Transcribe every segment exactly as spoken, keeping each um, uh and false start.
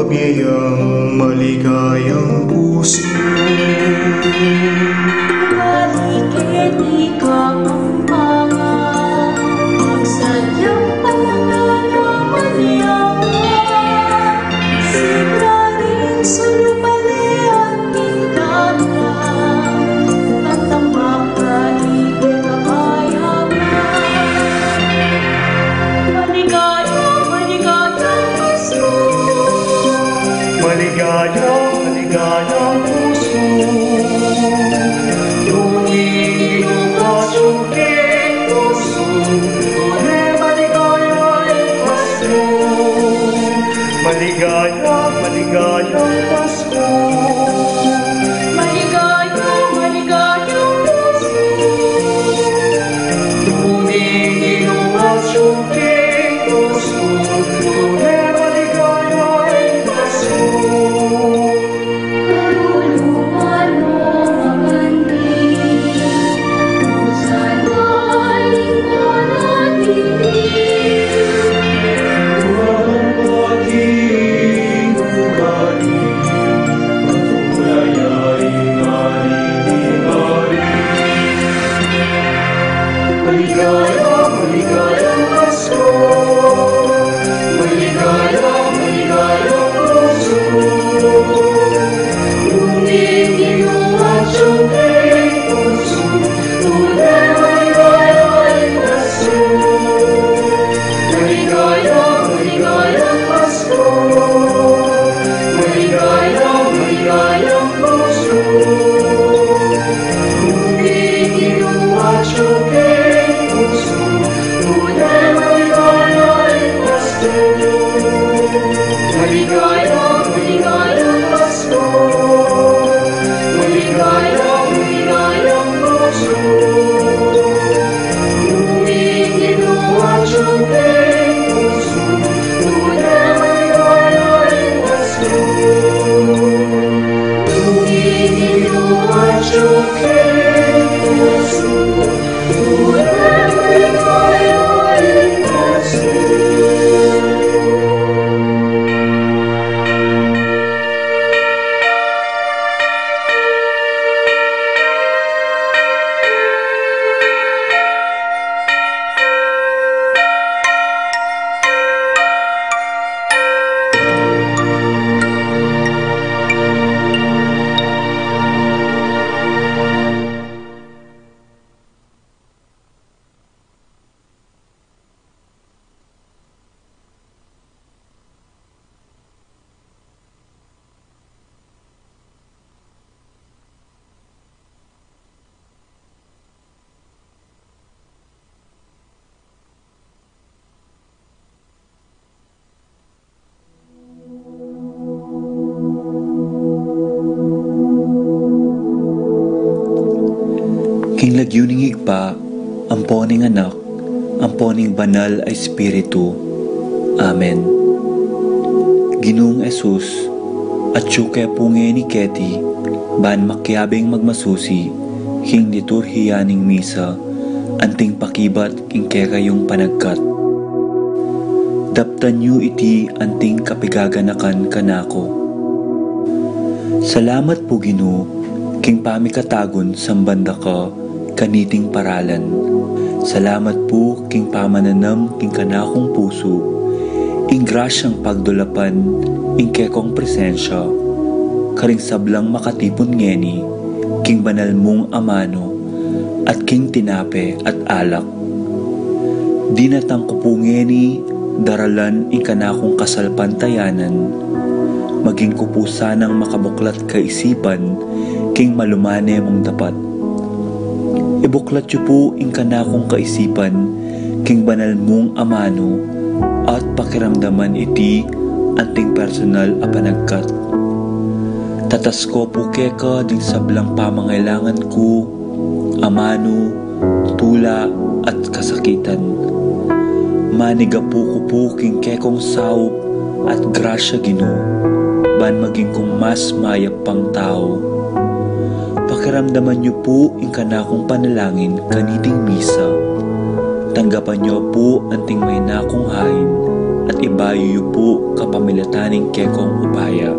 Yang maligayang puso. Balik keti Kapampangan, ang sadyang panganamalyang, sibraring sulupalian. Maligaya, maligayang Pasko. Maligaya, maligayang puso. Tuwing inuwat yung keng puso, tune maligayang Pasko. Maligaya, maligayang Pasko. Maligaya, maligayang Pasko. Tuwing inuwat yung keng puso, tune maligayang Pasko. Kaluluan mo makanti, kung saan man ikaw natitinggil. Maligaya, maligayang Pasko. Maligaya, maligayang Pasko. Tuwing inuwat yung keng puso, tune maligayang Pasko. Maligaya, maligayang Pasko. Maligaya, maligayang Pasko. Tuwing inuwat yung keng puso, tune maligayang Pasko. Maligaya, maligayang Pasko. Maligaya, maligayang Pasko. Tuwing inuwat yung keng puso, tune maligayang Pasko. Tuwing inuwat yung keng puso, tune maligayang Pasko. King lagyu ning Ibpa, ampo ning Anak, ampo ning Banal a Espiritu. Amen. Ginung Jesus, atyu ke pu ngeni keti, ban makiabing magmasusi king liturhiya ning misa, anting pakibat king kekayung panagkat. Daptan yu iti anting kapigaganakan kanaku. Salamat pu, Ginu, king pamikatagun samban da ka kaniting paralan. Salamat pu king pamananam king kanakung pusu ing grasyang pagdulapan ing kekong presensya karing sablang makatipun ngeni king banal mung amanu at king tinape at alak. Dinatang ku pu ngeni daralan ing kanakung kasalpantayanan, maging ku pu sanang makabuklat kaisipan king malumane mung dapat. Ibuklat yu pu ing kanakung kaisipan king banal mung amanu at pakiramdaman iti anting personal a panagkat. Tatasko pu keka ding sablang pamangailangan ku, amanu, tula, at kasakitan. Manigapu ku pu king kekong saup at grasya, Ginu, ban maging kung mas mayap pang tau. Pakiramdaman yu pu ing kanakung panalangin kaniting misa. Tanggapan yu pu anting mahinakung hain at ibayu yu pu kapamilatan ning kekong upaya.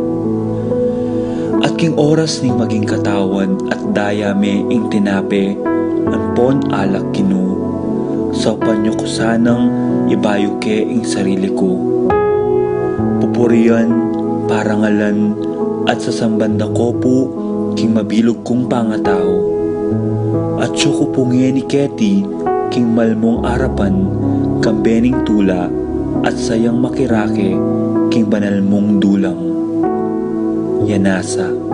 At king oras ning maging katawan at daya me ing tinape ampon alak, Ginu, saupan yu ku sanang ibayu ke ing sarili ku. Pupurian, parangalan, at sasamban da ko pu king mabilug kung pangatau. Atyu ku pu ngeni keti king mal mung arapan, kambe ning tula at sayang makirake king banal mung dulang. Yanasa.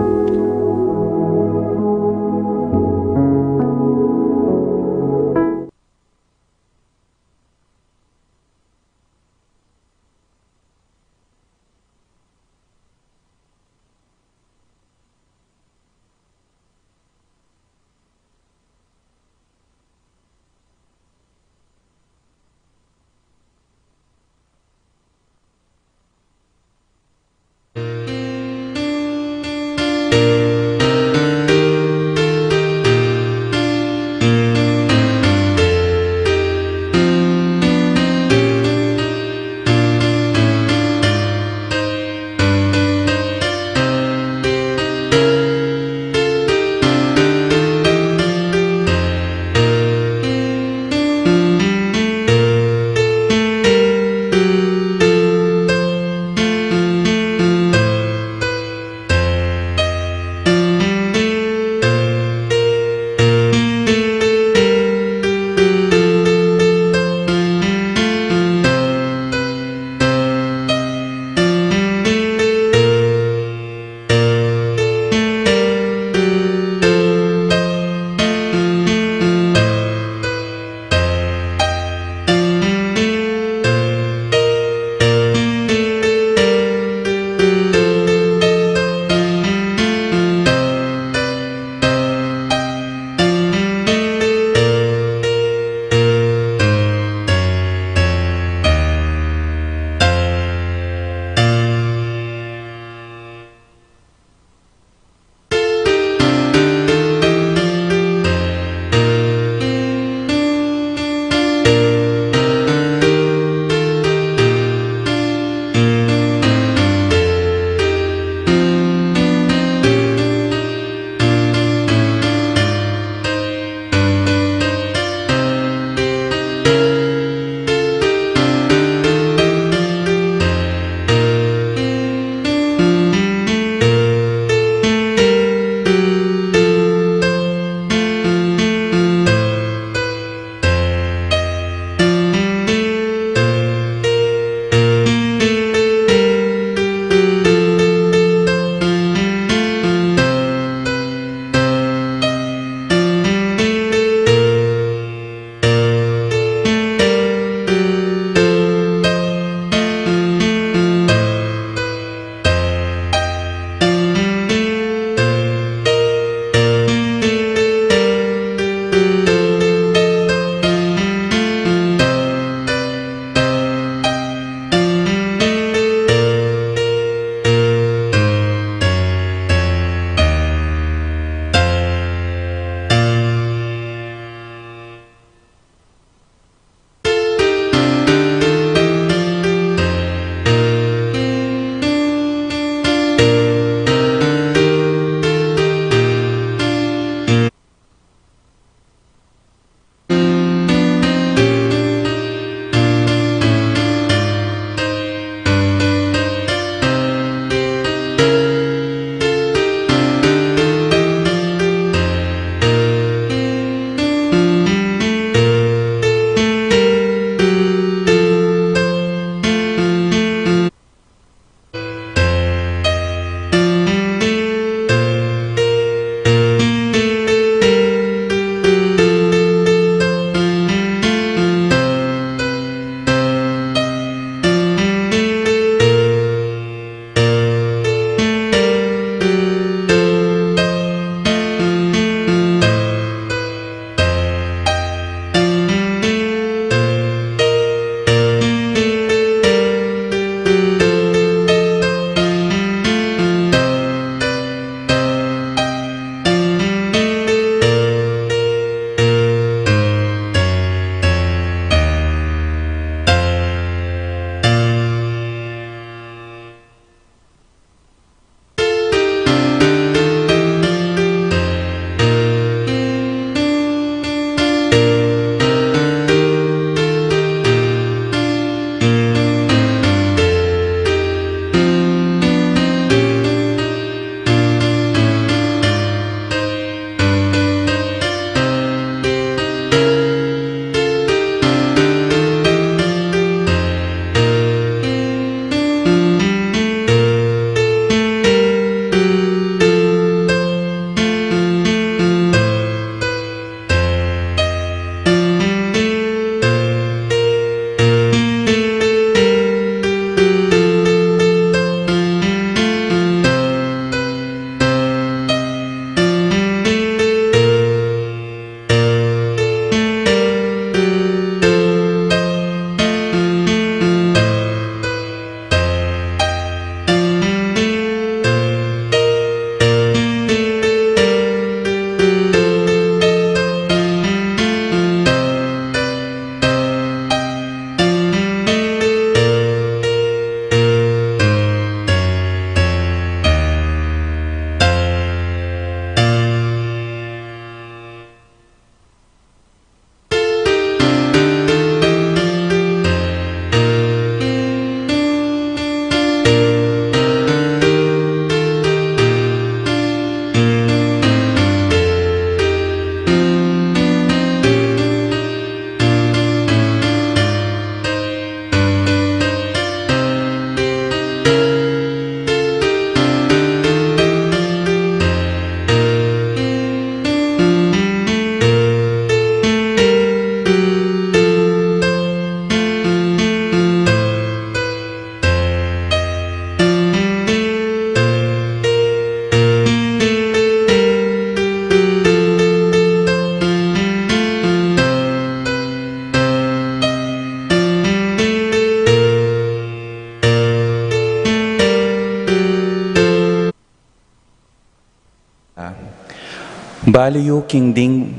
Balu yu king ding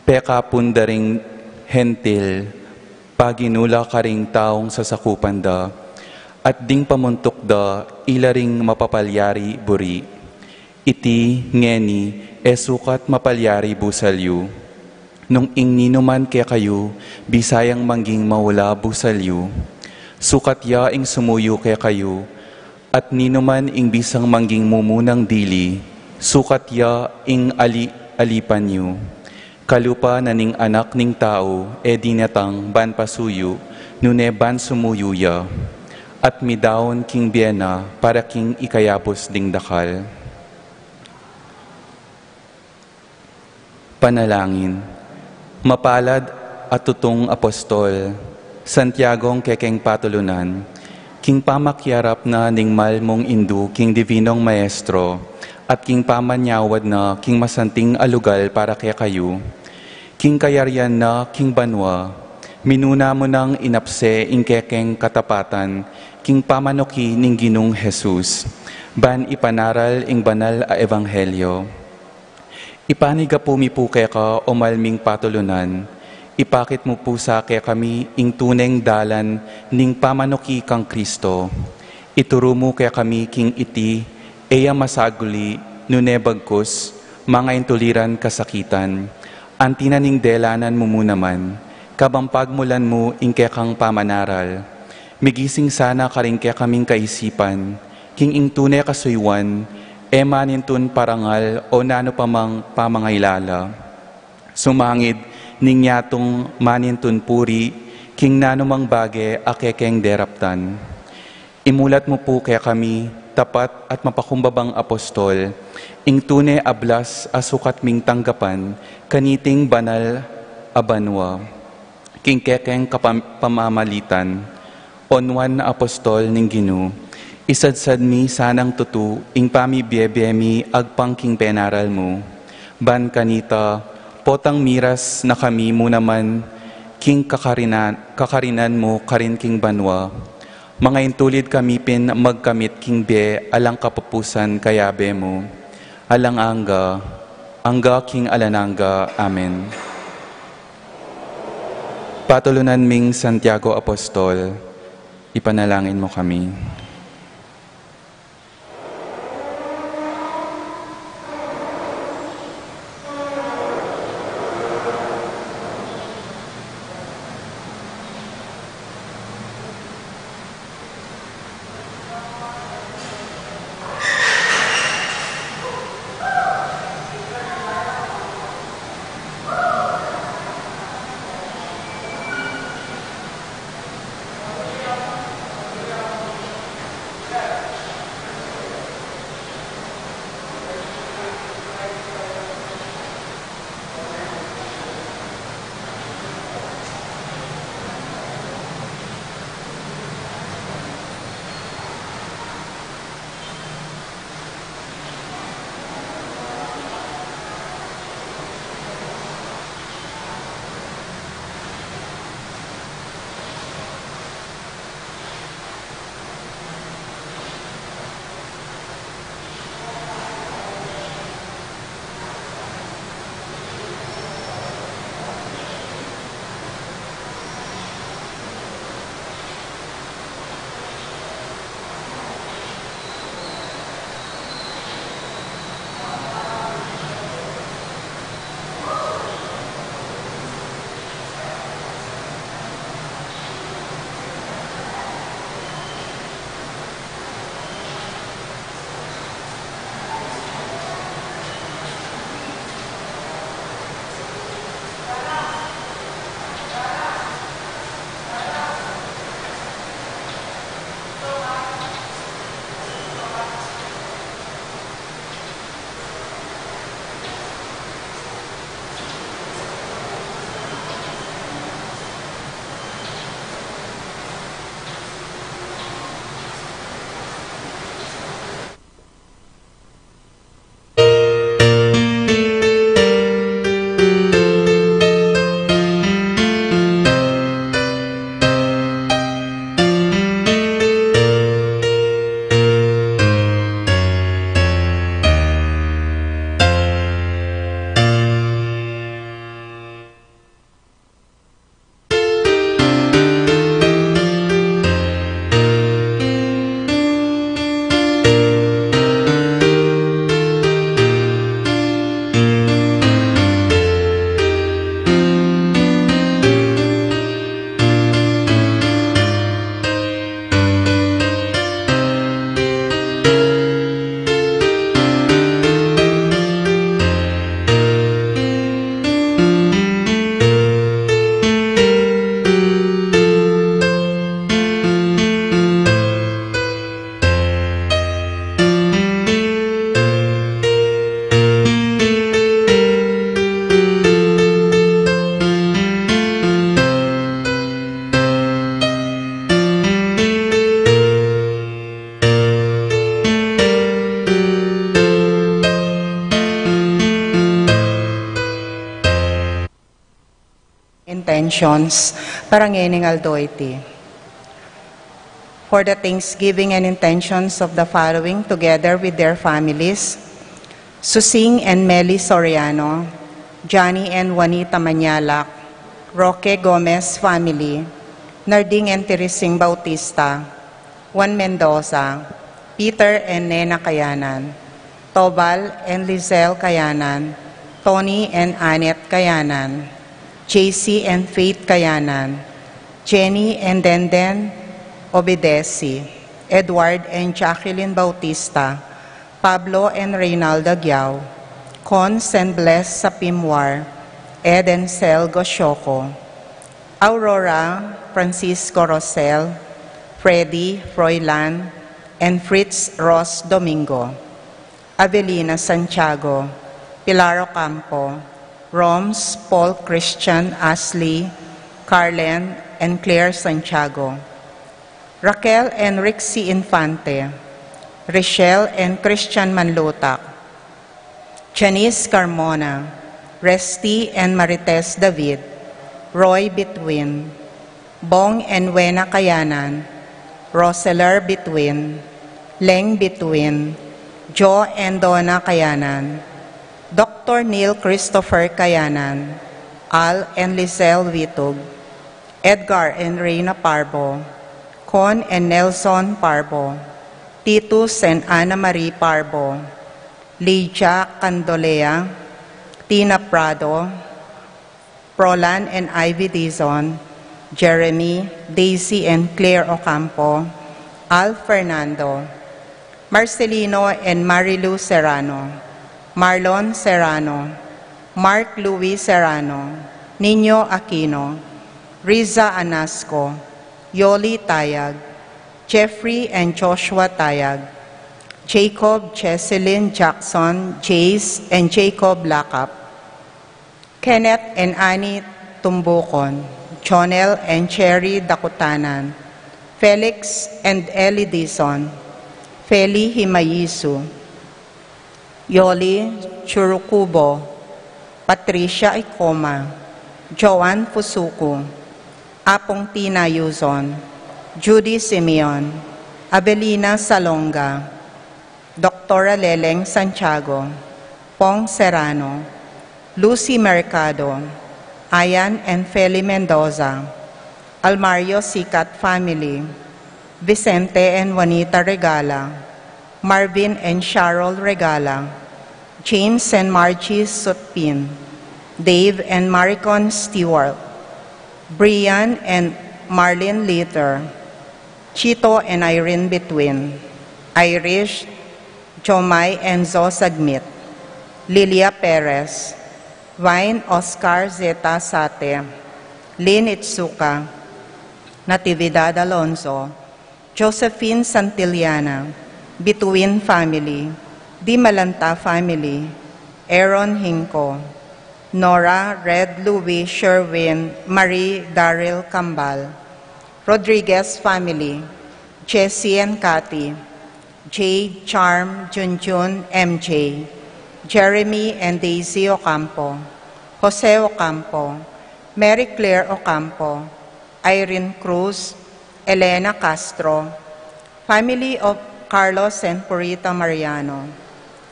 pekapun da ring Hentil, paginula karing taung sasakupan da, at ding pamuntuk da ila ring mapapalyari buri. Iti ngeni e sukat mapalyari busal yu. Nung ing ninuman kekayu bisayang mangging maula busal yu, sukat ya ing sumuyu kekayu, at ninuman ing bisang mangging mumunang dili, sukat ya ing ali-, alipan yu. Kalupa na ning Anak ning Tau e dinatang ban pasuyu, nune ban sumuyu ya, at midaun king bie na para king ikayabus ding dakal. Panalangin. Mapalad a tutung apostol, Santiago, ing kekeng patulunan, king pamakiarap na ning mal mung indu king Divinong Maestro, at king pamanyawad na king masanting a lugal para kekayu, king kayarian na king banua, minuna mu nang inapse ing kekeng katapatan king pamanuki ning Ginung Jesus, ban ipanaral ing banal a ebanghelyo. Ipanigapu mi pu keka, o mal ming patulunan, ipakit mu pu sa kekami ing tuneng dalan ning pamanuki kang Kristo. Ituru mu kekami king iti e ya masaguli, nune bagkus mangaintuliran kasakitan. Anti na ning delanan mu mu naman, kabang pagmulan mu ing kekang pamanaral. Migising sana karing kekaming kaisipan king ing tune kasuyuan, e manintun parangal o nanu pa mang pamangailala. Sumangid ning yatung manintun puri king nanumang bage a kekeng deraptan. Imulat mu pu kekami, tapat at mapakumbabang apostol, ing tune a blas a sukat ming tanggapan kaniting banal a banua. King kekeng kapam-, pamamalitan, o Juan a apostol ning Ginu, isadsad mi sanang tutu ing pamibiebie mi agpang king penaral mu. Ban kanita, potang miras na kami mu naman king kakarinan, kakarinan mu karin king banua. Mangaintulid kami pin magkamit king bie alang kapupusan kayabe mu. Alang angga, angga king alang angga. Amen. Patulunan ming Santiago Apostol, ipanalangin mu kami. intentions para ngening aldo iti. For the thanksgiving and intentions of the following, together with their families: Susing and Meli Soriano, Johnny and Juanita Manyalak, Roque Gomez family, Narding and Teresing Bautista, Juan Mendoza, Peter and Nena Kayanan, Tobal and Lizelle Kayanan, Tony and Annette Kayanan, J C and Faith Kayanan, Jenny and Denden Obedesi, Edward and Jacqueline Bautista, Pablo and Reynalda Giao, Cons and Bless Sapimwar, Ed and Sel Goshoco, Aurora Francisco Rosel, Freddy Froilan, and Fritz Ross Domingo, Avelina Santiago, Pilar Ocampo, Roms Paul Christian, Ashley, Carlen, and Claire Santiago, Raquel and Rixie Infante, Richelle and Christian Manlutak, Janice Carmona, Resty and Marites David, Roy Bitwin, Bong and Wena Kayanan, Roseler Bitwin, Leng Bitwin, Joe and Donna Kayanan, Doctor Neil Christopher Kayanan, Al and Lizelle Witug, Edgar and Reina Parbo, Con and Nelson Parbo, Titus and Ana Marie Parbo, Lydia Candolea, Tina Prado, Prolan and Ivy Dizon, Jeremy, Daisy and Claire Ocampo, Al Fernando, Marcelino and Marilu Serrano, Marlon Serrano, Mark Louis Serrano, Nino Aquino, Riza Anasco, Yoli Tayag, Jeffrey and Joshua Tayag, Jacob, Jesselyn, Jackson, Jace, and Jacob Lakap, Kenneth and Annie Tumbukon, Jonel and Cherry Dakutanan, Felix and Ellie Dizon, Feli Himayisu, Yoli Churukubo, Patricia Icoma, Joan Fusuku, Apong Tina Yuzon, Judy Simeon, Avelina Salonga, Doctora Leleng Santiago, Pong Serrano, Lucy Mercado, Ayan and Feli Mendoza, Almario Sicat family, Vicente and Juanita Regala, Marvin and Cheryl Regala, James and Margie Sutpin, Dave and Maricon Stewart, Brian and Marlene Litter, Chito and Irene Bitwin, Irish, Jomai and Zo Sagmit, Lilia Perez, Vine Oscar Zeta Sate, Lynn Itsuka, Natividad Alonzo, Josephine Santillana, Bituin family, Di Malanta family, Aaron Hinco, Nora Red Louis Sherwin Marie Daryl Kambal, Rodriguez family, Jesse and Kathy, Jade, Charm, Junjun, M J, Jeremy and Daisy Ocampo, Jose Ocampo, Mary Claire Ocampo, Irene Cruz, Elena Castro, family of Carlos and Purita Mariano,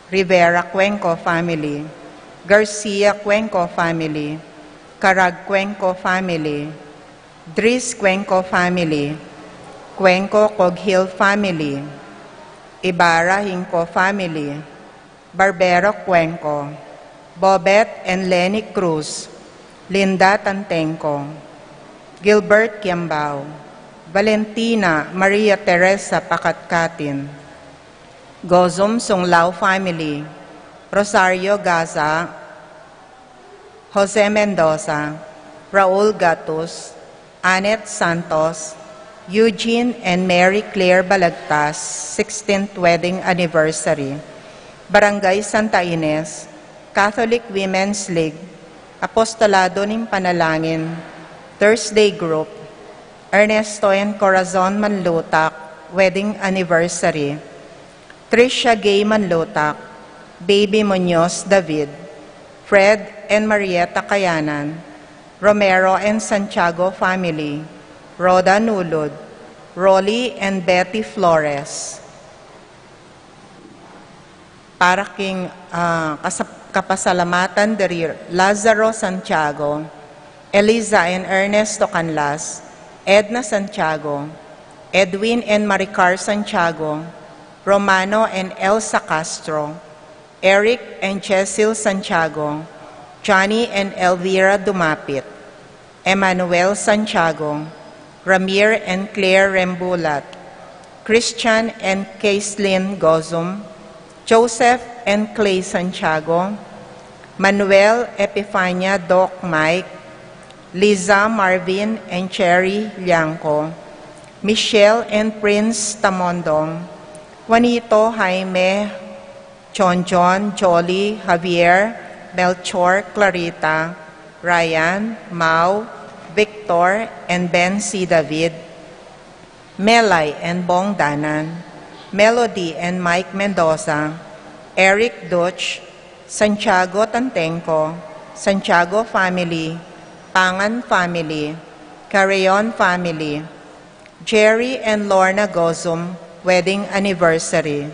Rivera Cuenco family, Garcia Cuenco family, Carag Cuenco family, Dris Cuenco family, Cuenco Coghill family, Ibarra Hinco family, Barbero Cuenco, Bobet and Lenny Cruz, Linda Tantenco, Gilbert Kiambao, Valentina Maria Teresa Pakatkatin, Gozum Sunglao family, Rosario Gaza, Jose Mendoza, Raul Gatus, Annette Santos, Eugene and Mary Claire Balagtas sixteenth wedding anniversary, Barangay Santa Ines, Catholic Women's League, Apostolado ning Panalangin, Thursday Group, Ernesto and Corazon Manlutak wedding anniversary, Trisha Gay Manlutak, Baby Muñoz David, Fred and Marietta Kayanan, Romero and Santiago family, Rhoda Nulud, Rolly and Betty Flores. Para king, ah, kasap-, kapasalamatan diri Lazaro Santiago, Eliza and Ernesto Canlas, Edna Santiago, Edwin and Maricar Santiago, Romano and Elsa Castro, Eric and Cecil Santiago, Johnny and Elvira Dumapit, Emmanuel Santiago, Ramir and Claire Rembulat, Christian and Caislin Gozum, Joseph and Clay Santiago, Manuel Epifania Doc Mike, Liza Marvin and Cherry Liangco, Michelle and Prince Tamondong, Juanito, Jaime, John John, Jolly, Javier, Melchor, Clarita, Ryan, Mau, Victor, and Ben C. David, Melay and Bong Danan, Melody and Mike Mendoza, Eric Duch, Santiago Tantenco, Santiago family, Pangan family, Carreon family, Jerry and Lorna Gozum wedding anniversary.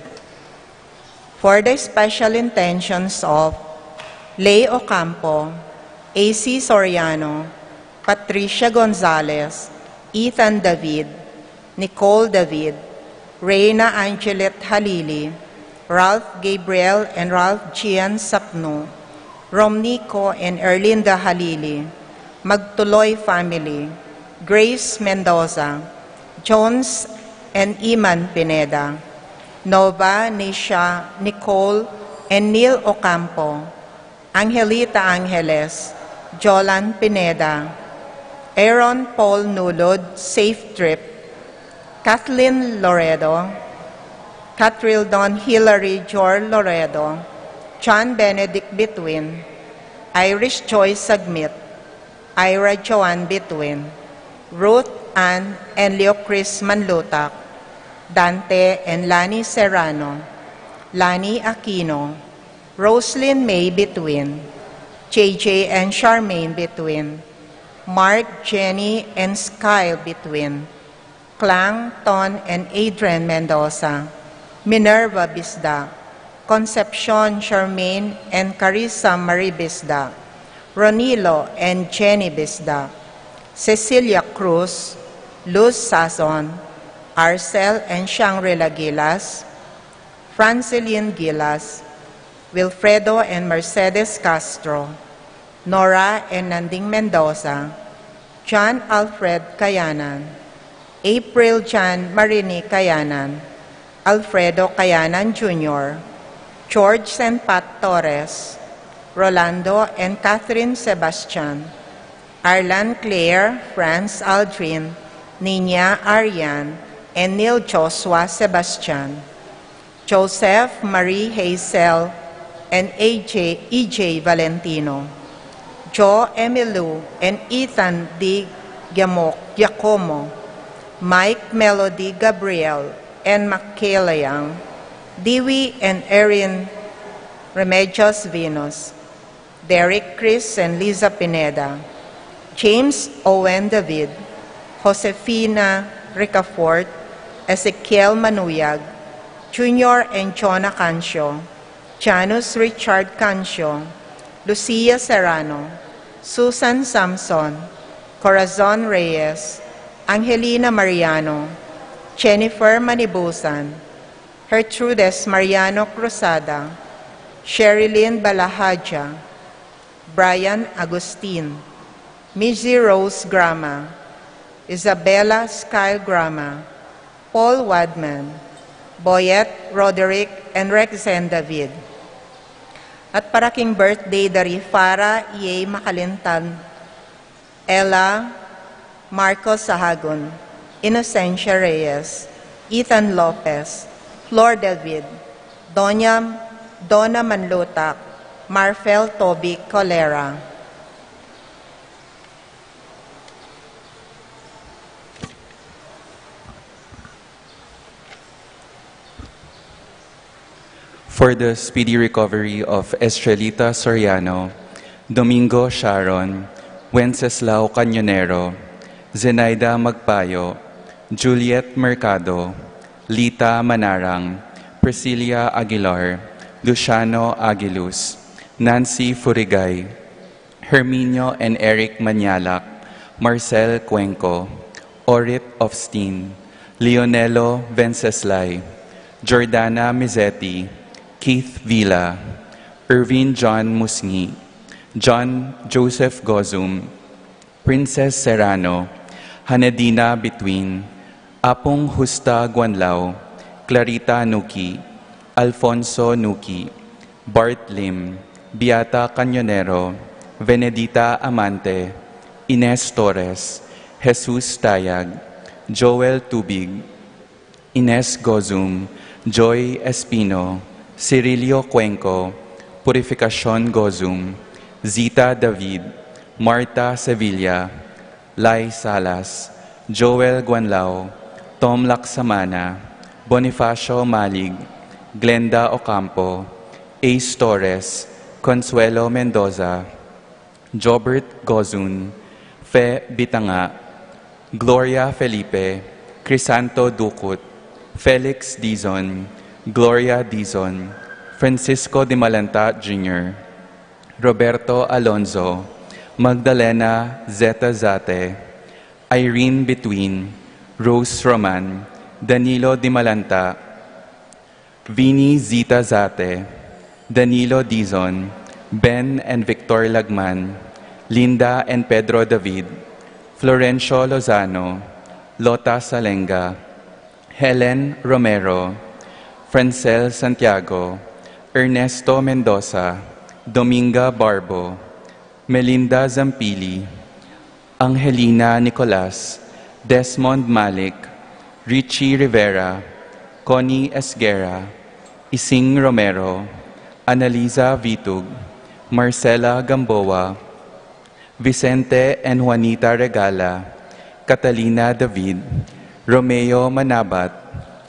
For the special intentions of Lay Ocampo, A C Soriano, Patricia Gonzalez, Ethan David, Nicole David, Reina Angelet Halili, Ralph Gabriel and Ralph Gian Sapnu, Romnico and Erlinda Halili, Magtuloy family, Grace Mendoza, Jones and Iman Pineda, Nova, Nisha, Nicole, and Neil Ocampo, Angelita Angeles, Jolan Pineda, Aaron Paul Nulud, Safe Trip, Kathleen Loredo, Catrildon Hilary Jor Loredo, John Benedict Bituin, Irish Joy Sagmit, Ira Joan Bituin, Ruth Ann and Leo Chris Manlutak, Dante and Lani Serrano, Lani Aquino, Roslyn May Bituin, J J and Charmaine Bituin, Mark, Jenny, and Skyle Bituin, Clang, Ton, and Adrian Mendoza, Minerva Bisda, Concepcion, Charmaine, and Carissa Marie Bisda, Ronilo and Jenny Bisda, Cecilia Cruz, Luz Sazon, Arcel and Shangri-La Gilas, Francilyn Gilas, Wilfredo and Mercedes Castro, Nora and Nanding Mendoza, John Alfred Kayanan, April Jan Marini Kayanan, Alfredo Kayanan Junior, George and Pat Torres, Rolando and Catherine Sebastian, Arlan Claire, Franz Aldrin, Nina Arian, and Neil Joshua Sebastian, Joseph Marie Hazel and A J, E J Valentino, Joe Emilou and Ethan D. Giamoc-, Giacomo, Mike Melody Gabriel and Michaela Young, Dewey and Erin Remedios Venus, Derek Chris and Liza Pineda, James Owen David, Josefina Ricafort, Ezekiel Manuyag, Junior and Jonah Cancio, Janus Richard Cancio, Lucia Serrano, Susan Samson, Corazon Reyes, Angelina Mariano, Jennifer Manibusan, Gertrudes Mariano Cruzada, Sherilyn Balahaja, Brian Agustin, Missy Rose Grama, Isabella Skyle Grama, Paul Wadman, Boyet Roderick, and Rexen David. At para king birthday da ri Farah E A Macalintan, Ella Marcos Sahagun, Inocencia Reyes, Ethan Lopez, Flor David, Doña, Donna Manlutak, Marfel Toby Colera. For the speedy recovery of Estrelita Soriano, Domingo Sharon, Wenceslao Cañonero, Zenaida Magpayo, Juliet Mercado, Lita Manarang, Priscilla Aguilar, Luciano Aguiluz, Nancy Furigay, Herminio and Eric Mañalac, Marcel Cuenco, Orit Ofstin, Leonelo Venceslay, Jordana Mizetti, Keith Villa, Irvin John Musngi, John Joseph Gozum, Princess Serrano, Hanedina Between, Apung Justa Guanlao, Clarita Nuki, Alfonso Nuki, Bart Lim, Beata Cañonero, Venedita Amante, Ines Torres, Jesus Tayag, Joel Tubig, Ines Gozum, Joy Espino, Cirilio Cuenco, Purificacion Gozum, Zita David, Marta Sevilla, Lai Salas, Joel Guanlao, Tom Laksamana, Bonifacio Malig, Glenda Ocampo, Ace Torres, Consuelo Mendoza, Jobert Gozun, Fe Bitanga, Gloria Felipe, Crisanto Ducut, Felix Dizon, Gloria Dizon, Francisco Dimalanta Junior, Roberto Alonzo, Magdalena Zeta Zate, Irene Between, Rose Roman, Danilo Dimalanta, Vini Zita Zate, Danilo Dizon, Ben and Victor Lagman, Linda and Pedro David, Florencio Lozano, Lota Salenga, Helen Romero, Francel Santiago, Ernesto Mendoza, Dominga Barbo, Melinda Zampili, Angelina Nicolas, Desmond Malik, Richie Rivera, Connie Esguerra, Ising Romero, Analiza Vitug, Marcela Gamboa, Vicente and Juanita Regala, Catalina David, Romeo Manabat,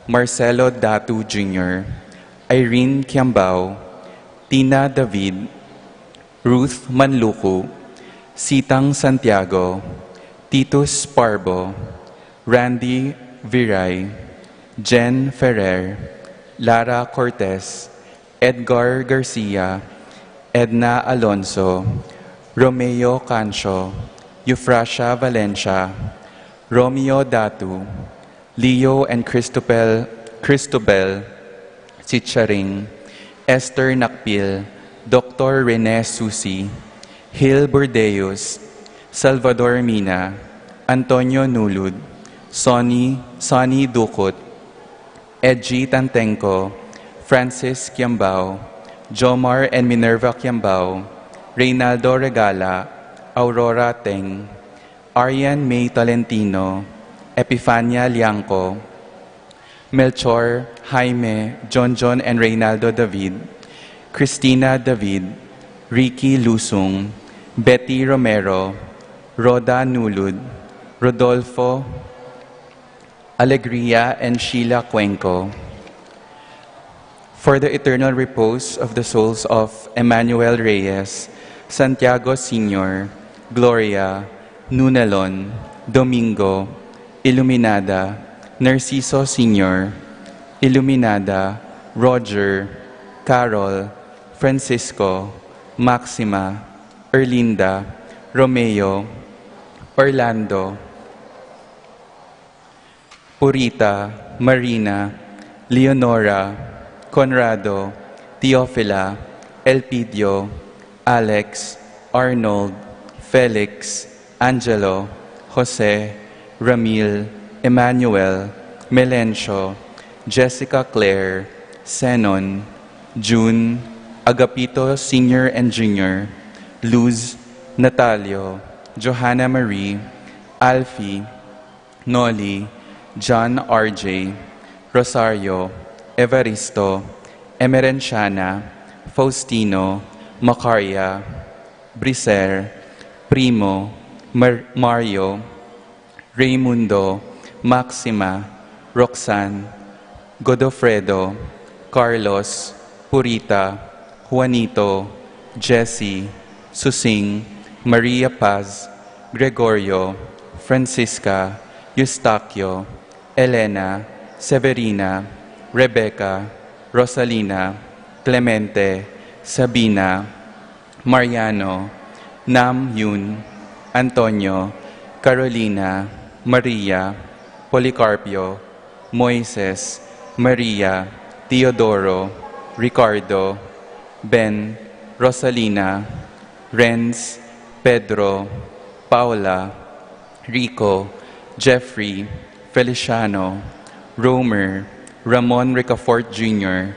Marcelo Datu Junior, Irene Kiambao, Tina David, Ruth Manluku, Sitang Santiago, Titus Parbo, Randy Viray, Jen Ferrer, Lara Cortez, Edgar Garcia, Edna Alonso, Romeo Cancio, Eufrasia Valencia, Romeo Datu, Leo and Cristobal, Cristobal Chicharing, Esther Nakpil, Doctor Rene Susi, Hil Burdeus, Salvador Mina, Antonio Nulud, Sonny, Sonny Ducut, Edgy Tantengco, Francis Kiambao, Jomar and Minerva Kiambao, Reynaldo Regala, Aurora Teng, Arian May Tolentino, Epifania Liangco, Melchor, Jaime, Jonjon and Reynaldo David, Christina David, Ricky Lusung, Betty Romero, Rhoda Nulud, Rodolfo Alegria and Sheila Cuenco. For the eternal repose of the souls of Emmanuel Reyes, Santiago Senior, Gloria, Nunelon, Domingo, Iluminada, Narciso Senior, Iluminada, Roger, Carol, Francisco, Maxima, Erlinda, Romeo, Orlando, Purita, Marina, Leonora, Conrado, Teofila, Elpidio, Alex, Arnold, Felix, Angelo, Jose, Ramil, Emmanuel, Melencio, Jessica Claire, Zenon, June, Agapito Senior and Junior, Luz, Natalio, Johanna Marie, Alfie, Noli, John R J, Rosario, Evaristo, Emerenciana, Faustino, Macaria, Briser, Primo, Mar- Mario, Raymundo, Maxima, Roxanne, Godofredo, Carlos, Purita, Juanito, Jesse, Susing, Maria Paz, Gregorio, Francisca, Eustaquio, Elena, Severina, Rebecca, Rosalina, Clemente, Sabina, Mariano, Nam Yun, Antonio, Carolina, Maria, Policarpio, Moises, Maria, Teodoro, Ricardo, Ben, Rosalina, Renz, Pedro, Paula, Rico, Jeffrey, Feliciano, Romer, Ramon Ricafort Junior,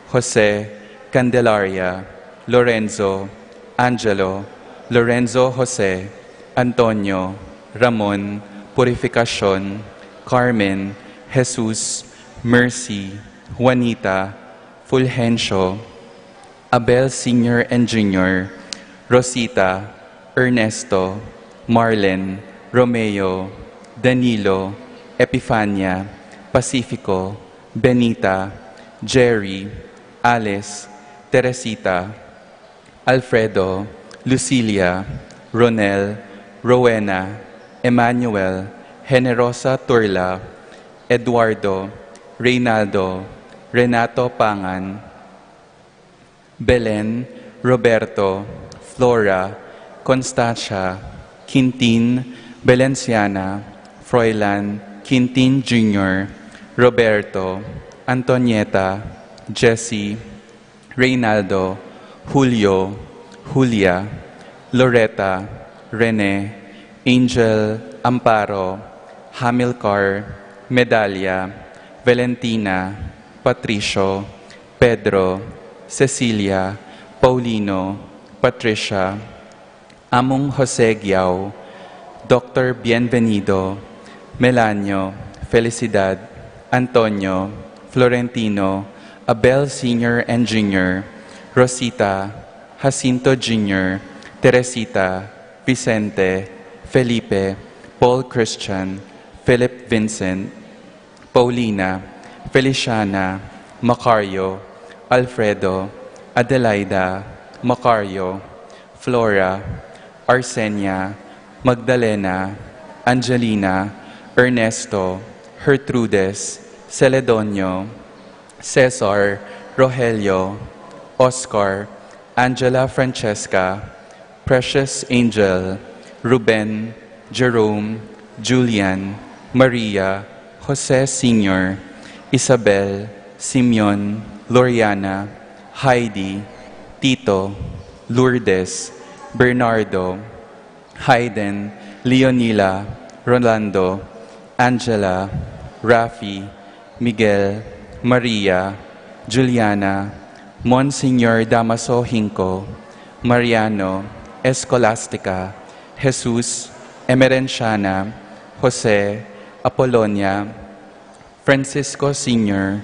Jose, Candelaria, Lorenzo, Angelo, Lorenzo Jose, Antonio, Ramon, Purificacion, Carmen, Jesus, Mercy, Juanita, Fulgencio, Abel Senior and Junior, Rosita, Ernesto, Marlen, Romeo, Danilo, Epifania, Pacifico, Benita, Jerry, Alice, Teresita, Alfredo, Lucilia, Ronel, Rowena, Emmanuel, Generosa Turla, Eduardo, Reynaldo, Renato Pangan, Belen, Roberto, Flora, Constancia, Quintin, Belenciana, Froilan, Quintin Junior, Roberto, Antonieta, Jessie, Reynaldo, Julio, Julia, Loretta, Rene, Angel, Amparo, Hamilcar, Medalia, Valentina, Patricio, Pedro, Cecilia, Paulino, Patricia, Among Jose Guiao, Doctor Bienvenido, Melanio, Felicidad, Antonio, Florentino, Abel Senior and Junior, Rosita, Jacinto Junior, Teresita, Vicente, Felipe, Paul Christian, Philip Vincent, Paulina, Feliciana, Macario, Alfredo, Adelaida, Macario, Flora, Arsenia, Magdalena, Angelina, Ernesto, Gertrudes, Celedonio, Cesar, Rogelio, Oscar, Angela Francesca, Precious Angel, Ruben, Jerome, Julian, Maria, Jose Senior, Isabel, Simeon, Loriana, Heidi, Tito, Lourdes, Bernardo, Hayden, Leonila, Rolando, Angela, Rafi, Miguel, Maria, Juliana, Monsignor Damaso Hinco, Mariano, Escolastica, Jesus, Emerenciana, Jose, Apolonia, Francisco Senior,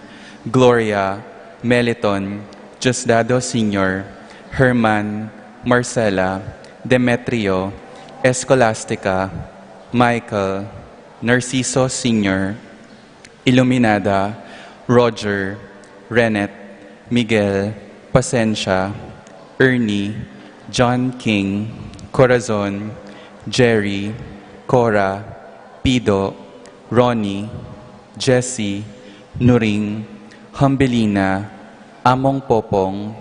Gloria, Meliton, Diosdado Senior, Herman, Marcela, Demetrio, Escolastica, Michael, Narciso Senior, Iluminada, Roger, Renet, Miguel, Pasensia, Ernie, John King, Corazon, Jerry, Cora, Pido, Ronnie, Jesse, Nuring, Hambelina, Among Popong,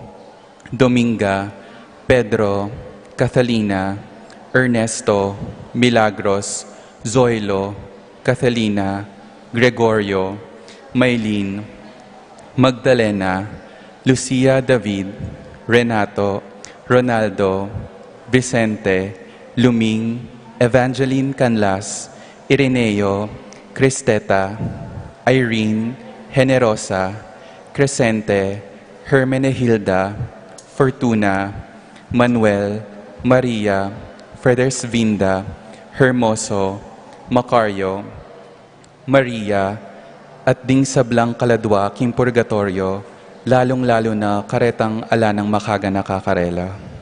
Dominga, Pedro, Catalina, Ernesto, Milagros, Zoilo, Catalina, Gregorio, Maylin, Magdalena, Lucia, David, Renato, Ronaldo, Vicente, Luming, Evangeline Canlas, Ireneo, Cristeta, Irene, Generosa, Crescente, Hermenegilda, Fortuna, Manuel, Maria, Federsvinda, Hermoso, Macario, Maria, at ding sablang kaladwa king purgatoryo, lalung-lalu na karetang ala nang makaganaka karela.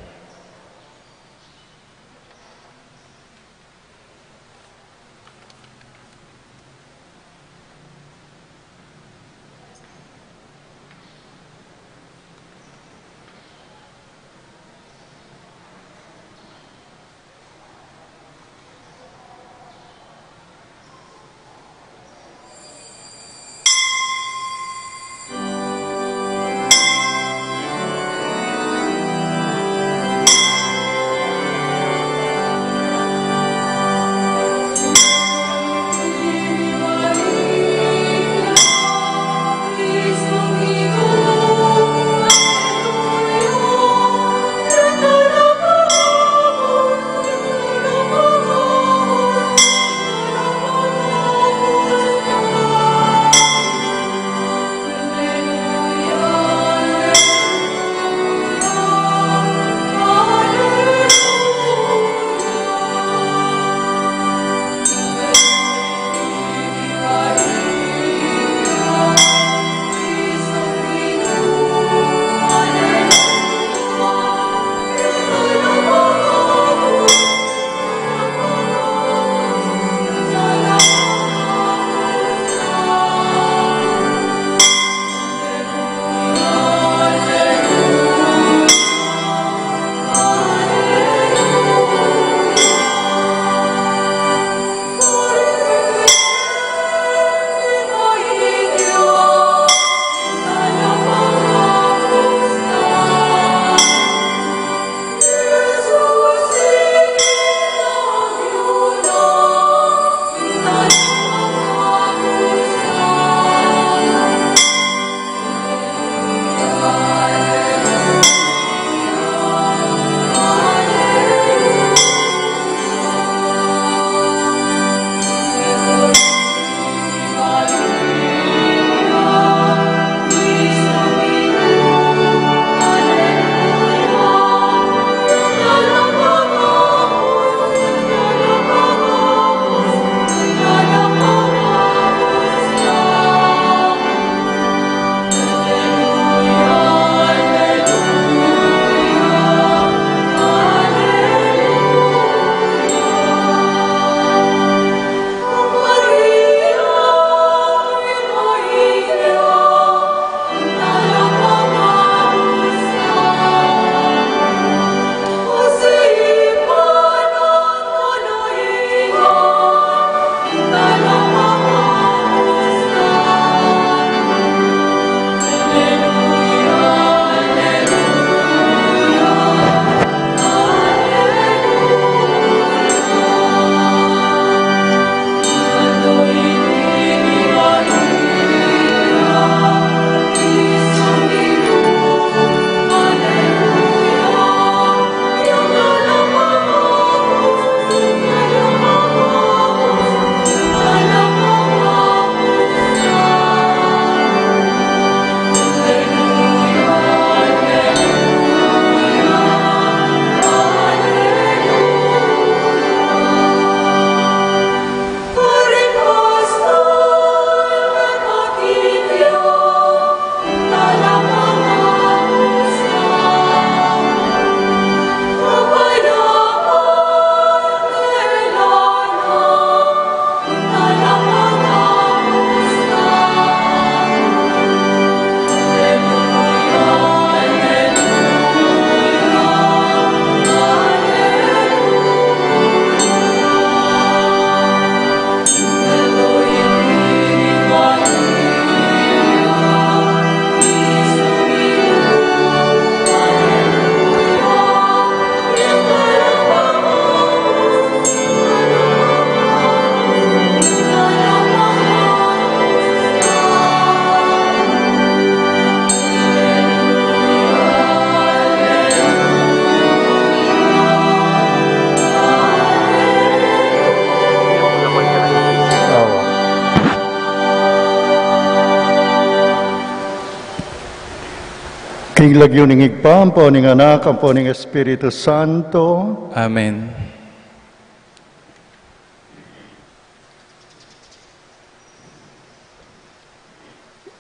King lagyu ning Ibpa, ampo ning Anak, ampo ning Espiritu Santo. Amen.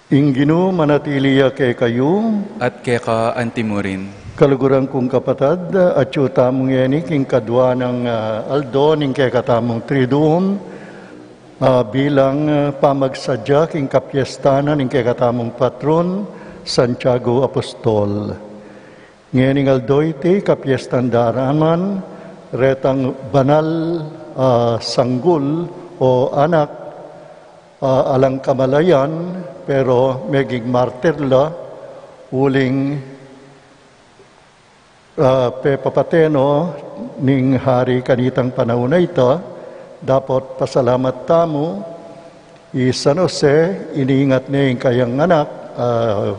Ing Ginu manatili ya kekayu. At keka antimurin. Kaluguran kung kapatad, atyu tamu ngeni king kadua nang, ah, aldo ning kekatamung Triduum, ah, bilang, ah, pamagsadya king kapiestan na ning kekatamung patron, Santiago Apostol. Ngening aldo iti, kapiestan da raman retang banal, ah, sanggul o anak, ah, alang kamalayan, pero meging martir la, uling, ah, pepapate no ning hari kanitang panaun a ita. Dapot pasalamat tamu, i San Jose, iningat ne ing kayang anak, ah,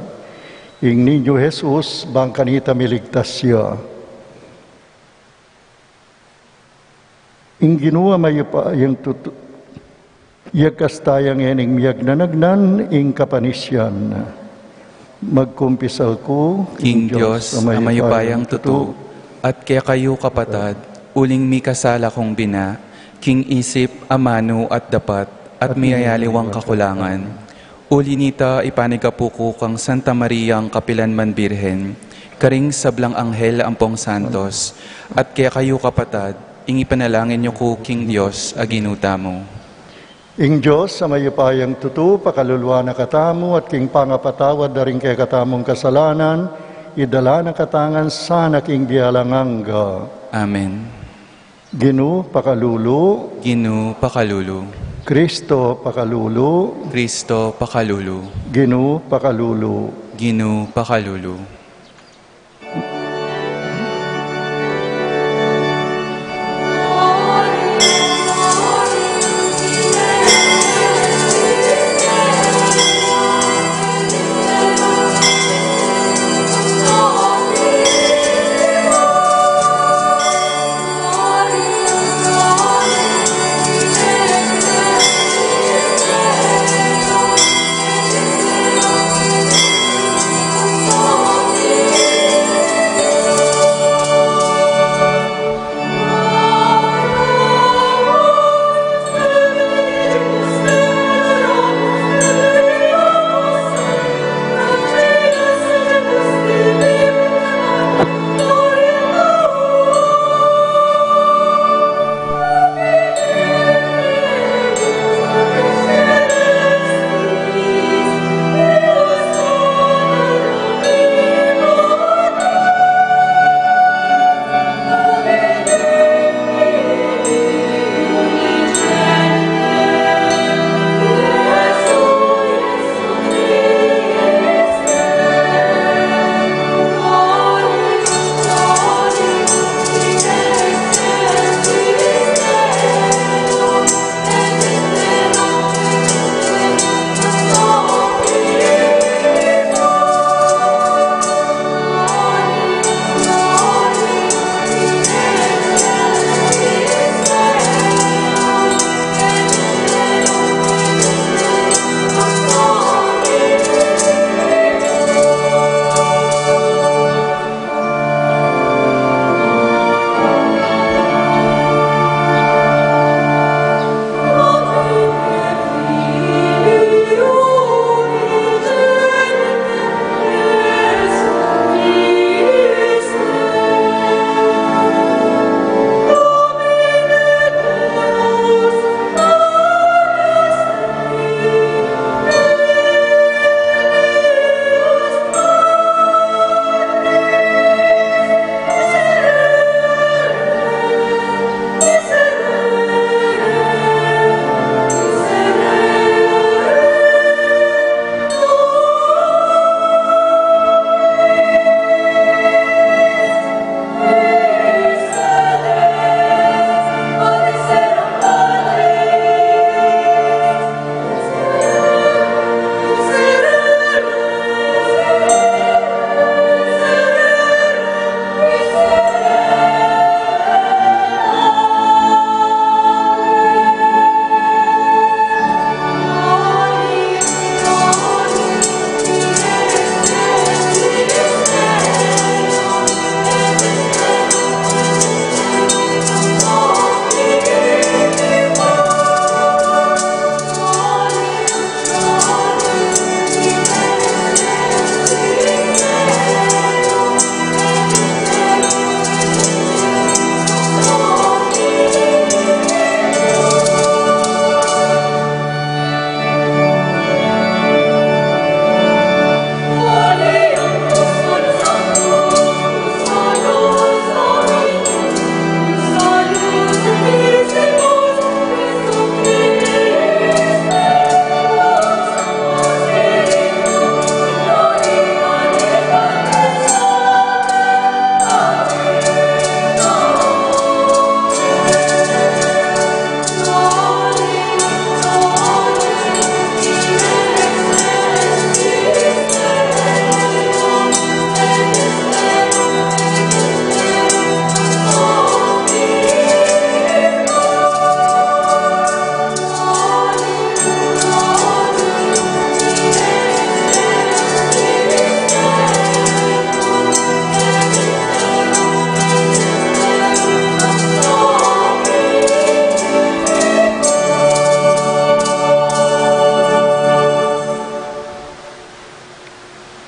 ing Niño Jesus, bang kanita miligtas ya. Ing Ginu a mayupayang tutu, iyagkas taya ngening miyagnanagnan ing kapanisian. Magkumpisal ku king Dios a mayupayang tutu, at kekayu kapatad, uling mikasala kung bina, king isip, amanu at dapat, at miyayaliwang kakulangan. Uli nita, ipanigapu ku kang Santa Mariang kapilanman Birhen, karing sablang anghel ampong santos, at kekayu kapatad, ing ipanalangin yu ku king Dios a Ginu tamu. Ing Dios a mayupayang tutu, pakaluluan na katamu, at king pangapatawad da ring kekatamung kasalanan, idala na katamu ngan sana king bie alang angga. Amen. Ginu pakalulu. Ginu pakalulu. Kristo pakalulu. Kristo pakalulu. Ginu pakalulu. Ginu pakalulu.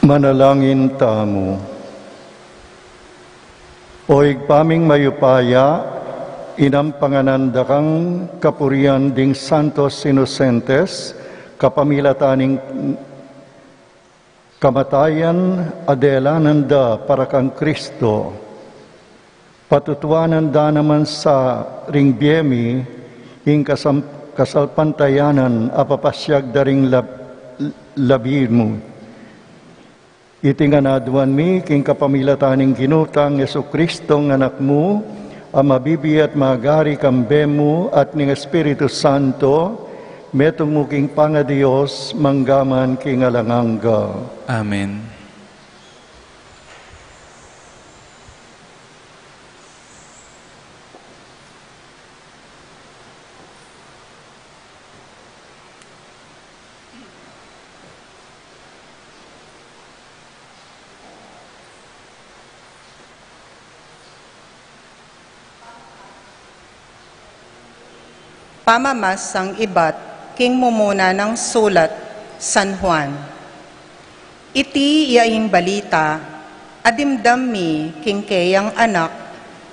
Manalangin tamu. O Ibpa ming mayupaya, inampanganan da kang kapurian ding Santos Inosentes, kapamilatan ning kamatayan a delanan da para kang Kristo. Patutuanan da naman sa ring bie mi ing kasam-, kasalpantayanan a papasiag da ring lab-, labi mu. Iti ngan aduan mi king kapamilatan ning Ginu tang Jesucristo, Anak mu, a mabibie at magari kambe mu at ning Espiritu Santo, metung mu king pangaDios, mangga man king alang angga. Amen. Pamamasang ibat king mumuna nang sulat San Juan. Iti ya ing balita a dimdam mi king keyang Anak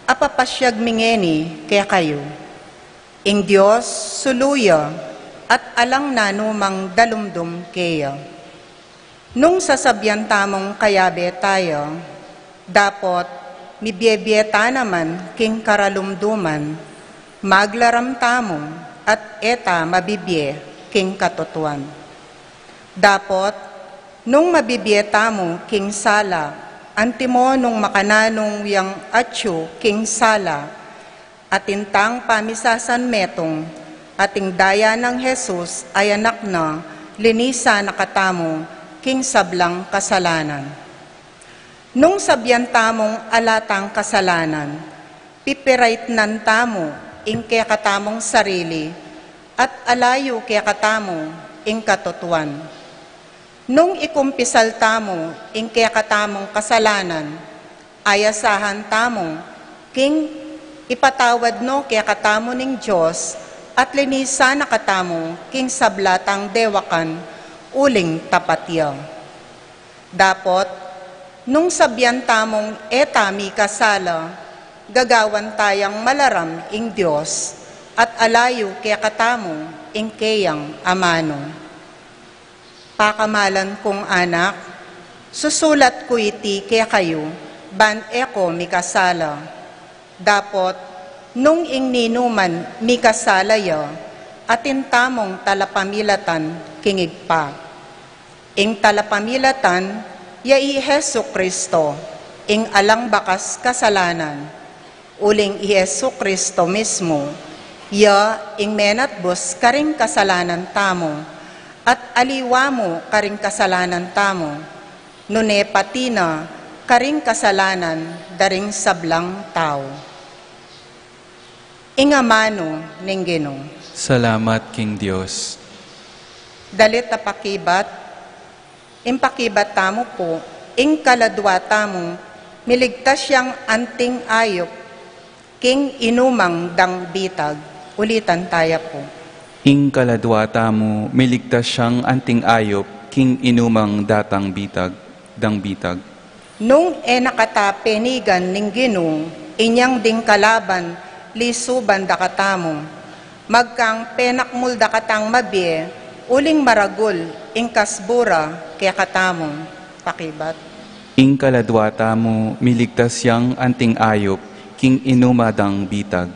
a papasiag mi ngeni kekayu. Ing Dios sulu ya at alang nanumang dalumdum keya. Nung sasabian tamung kayabe ta ya, dapot mibie-bie ta naman king karalumduman, maglaram tamu at e ta mabibie king katutuan. Dapot nung mabibie tamu king sala, antimo nung makananu yang atyu king sala, atin tang pamisasanmetung, atin daya nang Jesus a Anak na, linisan na katamu king sablang kasalanan. Nung sabian tamung ala tang kasalanan, pipiraitnan tamu ing kekatamung sarili, at alayu kekatamu ing katutuan. Nung ikumpisal tamu ing kekatamung kasalanan, ayasahan tamu king ipatawad no kekatamu ning Dios at linisan na katamu king sabla tang dewakan, uling tapat ya. Dapot nung sabian tamung e ta mikasala, gagawan tayang malaram ing Dios at alayu kekatamu ing keyang amanu. Pakamalan kung anak, susulat ku iti kekayu, ban e ko mikasala. Dapot nung ing ninuman mikasala ya, atin tamung talapamilatan king Ibpa. Ing talapamilatan ya i Jesucristo, ing alang bakas kasalanan. Uling i Jesucristo mismu, ya ing menatbus karing kasalanan tamu, at aliwa mu karing kasalanan tamu, nune pati na karing kasalanan da ring sablang tau. Ing amanu ning Ginu. Salamat king Dios. Dalit a pakibat. Ing pakibat tamu pu, ing kaladua tamu, miligtas yang anting ayup king inumang dang bitag. Ulitan taya pu. Ing kaladua tamu, miligtas yang anting ayup king inumang datang bitag, dang bitag. Nung e na kata penigan ning Ginu, inyang ding kalaban lisuban da katamu. Magkang penakmul da katang mabie, uling maragul ing kasbura kekatamu. Pakibat. Ing kaladua tamu, miligtas yang anting ayup king inuma dang bitag.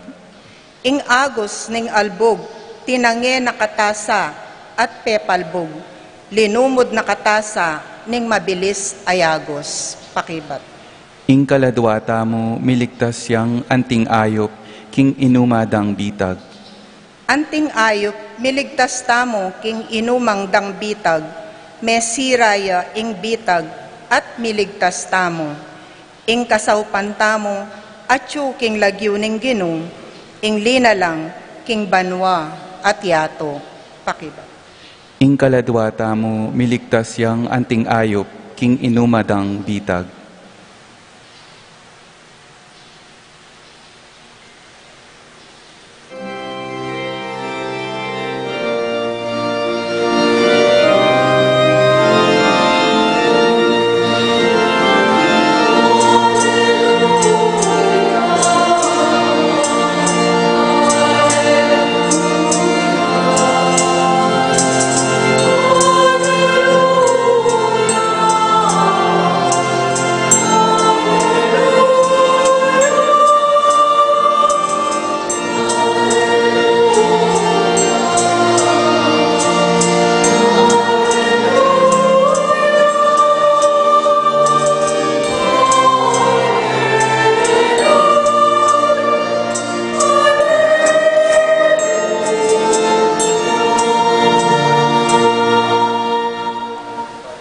Ing agus ning albug, tinange na kata sa at pepalbug, linumud na kata sa ning mabilis a yagus. Pakibat. Ing kaladua tamu, miligtas yang anting ayup king inuma dang bitag. Anting ayup, miligtas tamu king inumang dang bitag, mesira ya ing bitag at miligtas tamu. Ing kasaupan tamu, atyu king lagyu ning Ginu, ing linalang king banua at yatu. Pakibat. Ing kaladua tamu, miligtas yang anting ayup king inuma dang bitag.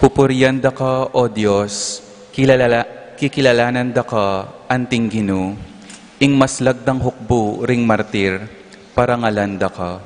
Pupurian da ka, O Dios, kilala-, kikilalanan da ka anting Ginu, ing maslag dang hukbu ring martir, parangalan da ka.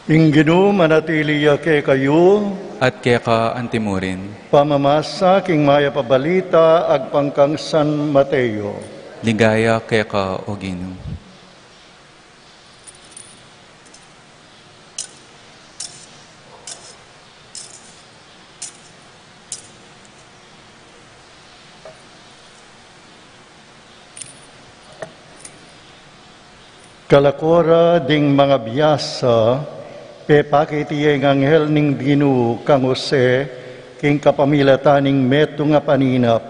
Ing Ginu manatili ya kekayu. At keka antimurin. Pamamasa king Mayap a Balita agpang kang San Mateo. Ligaya keka, O Ginu. Kalako ra ding mangabiasa, pepakit ya ing anghel ning Ginu kang Jose king kapamilatan ning metung a paninap,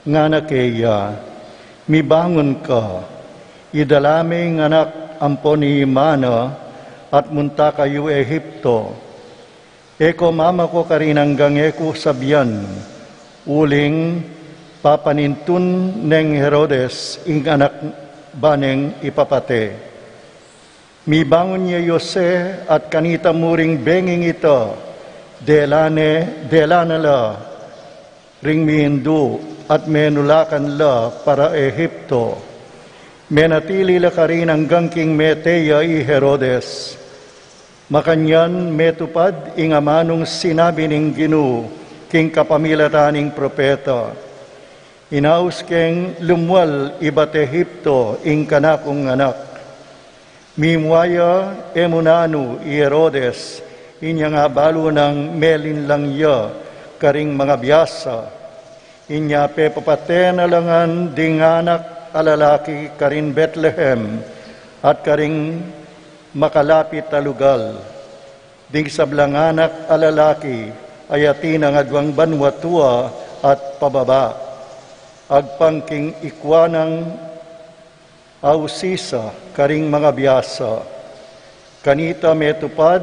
ngana keya, "Mibangun ka, idala me ing anak ampon ing ima na, at munta kayu Egipto. E ko mamako karin anggang e ku sabian, uling papanintun neng Herodes ing anak ba neng ipapate." Mibangun ya i Jose at kanita muring benging ita, dela ne, dela na la ring mindu at menulakan la para Egipto. Menatili la karin anggang king mete ya i Herodes. Makanyan metupad ing amanung sinabi ning Ginu king kapamilatan ning propeta, "Inaus keng lumwal ibat Egipto ing kanakung anak." Mimua ya, e mu nanu i Herodes, inyang abalu nang melinlang ya karing mangabiasa. Inya pepapate na la ngan ding anak a lalaki karin Betlehem at karing makalapit a lugal. Ding sablang anak a lalaki, e atin aduang banua tua at pababa. Agpang king ikua nang ausisa karing mangabiasa. Kanita metupad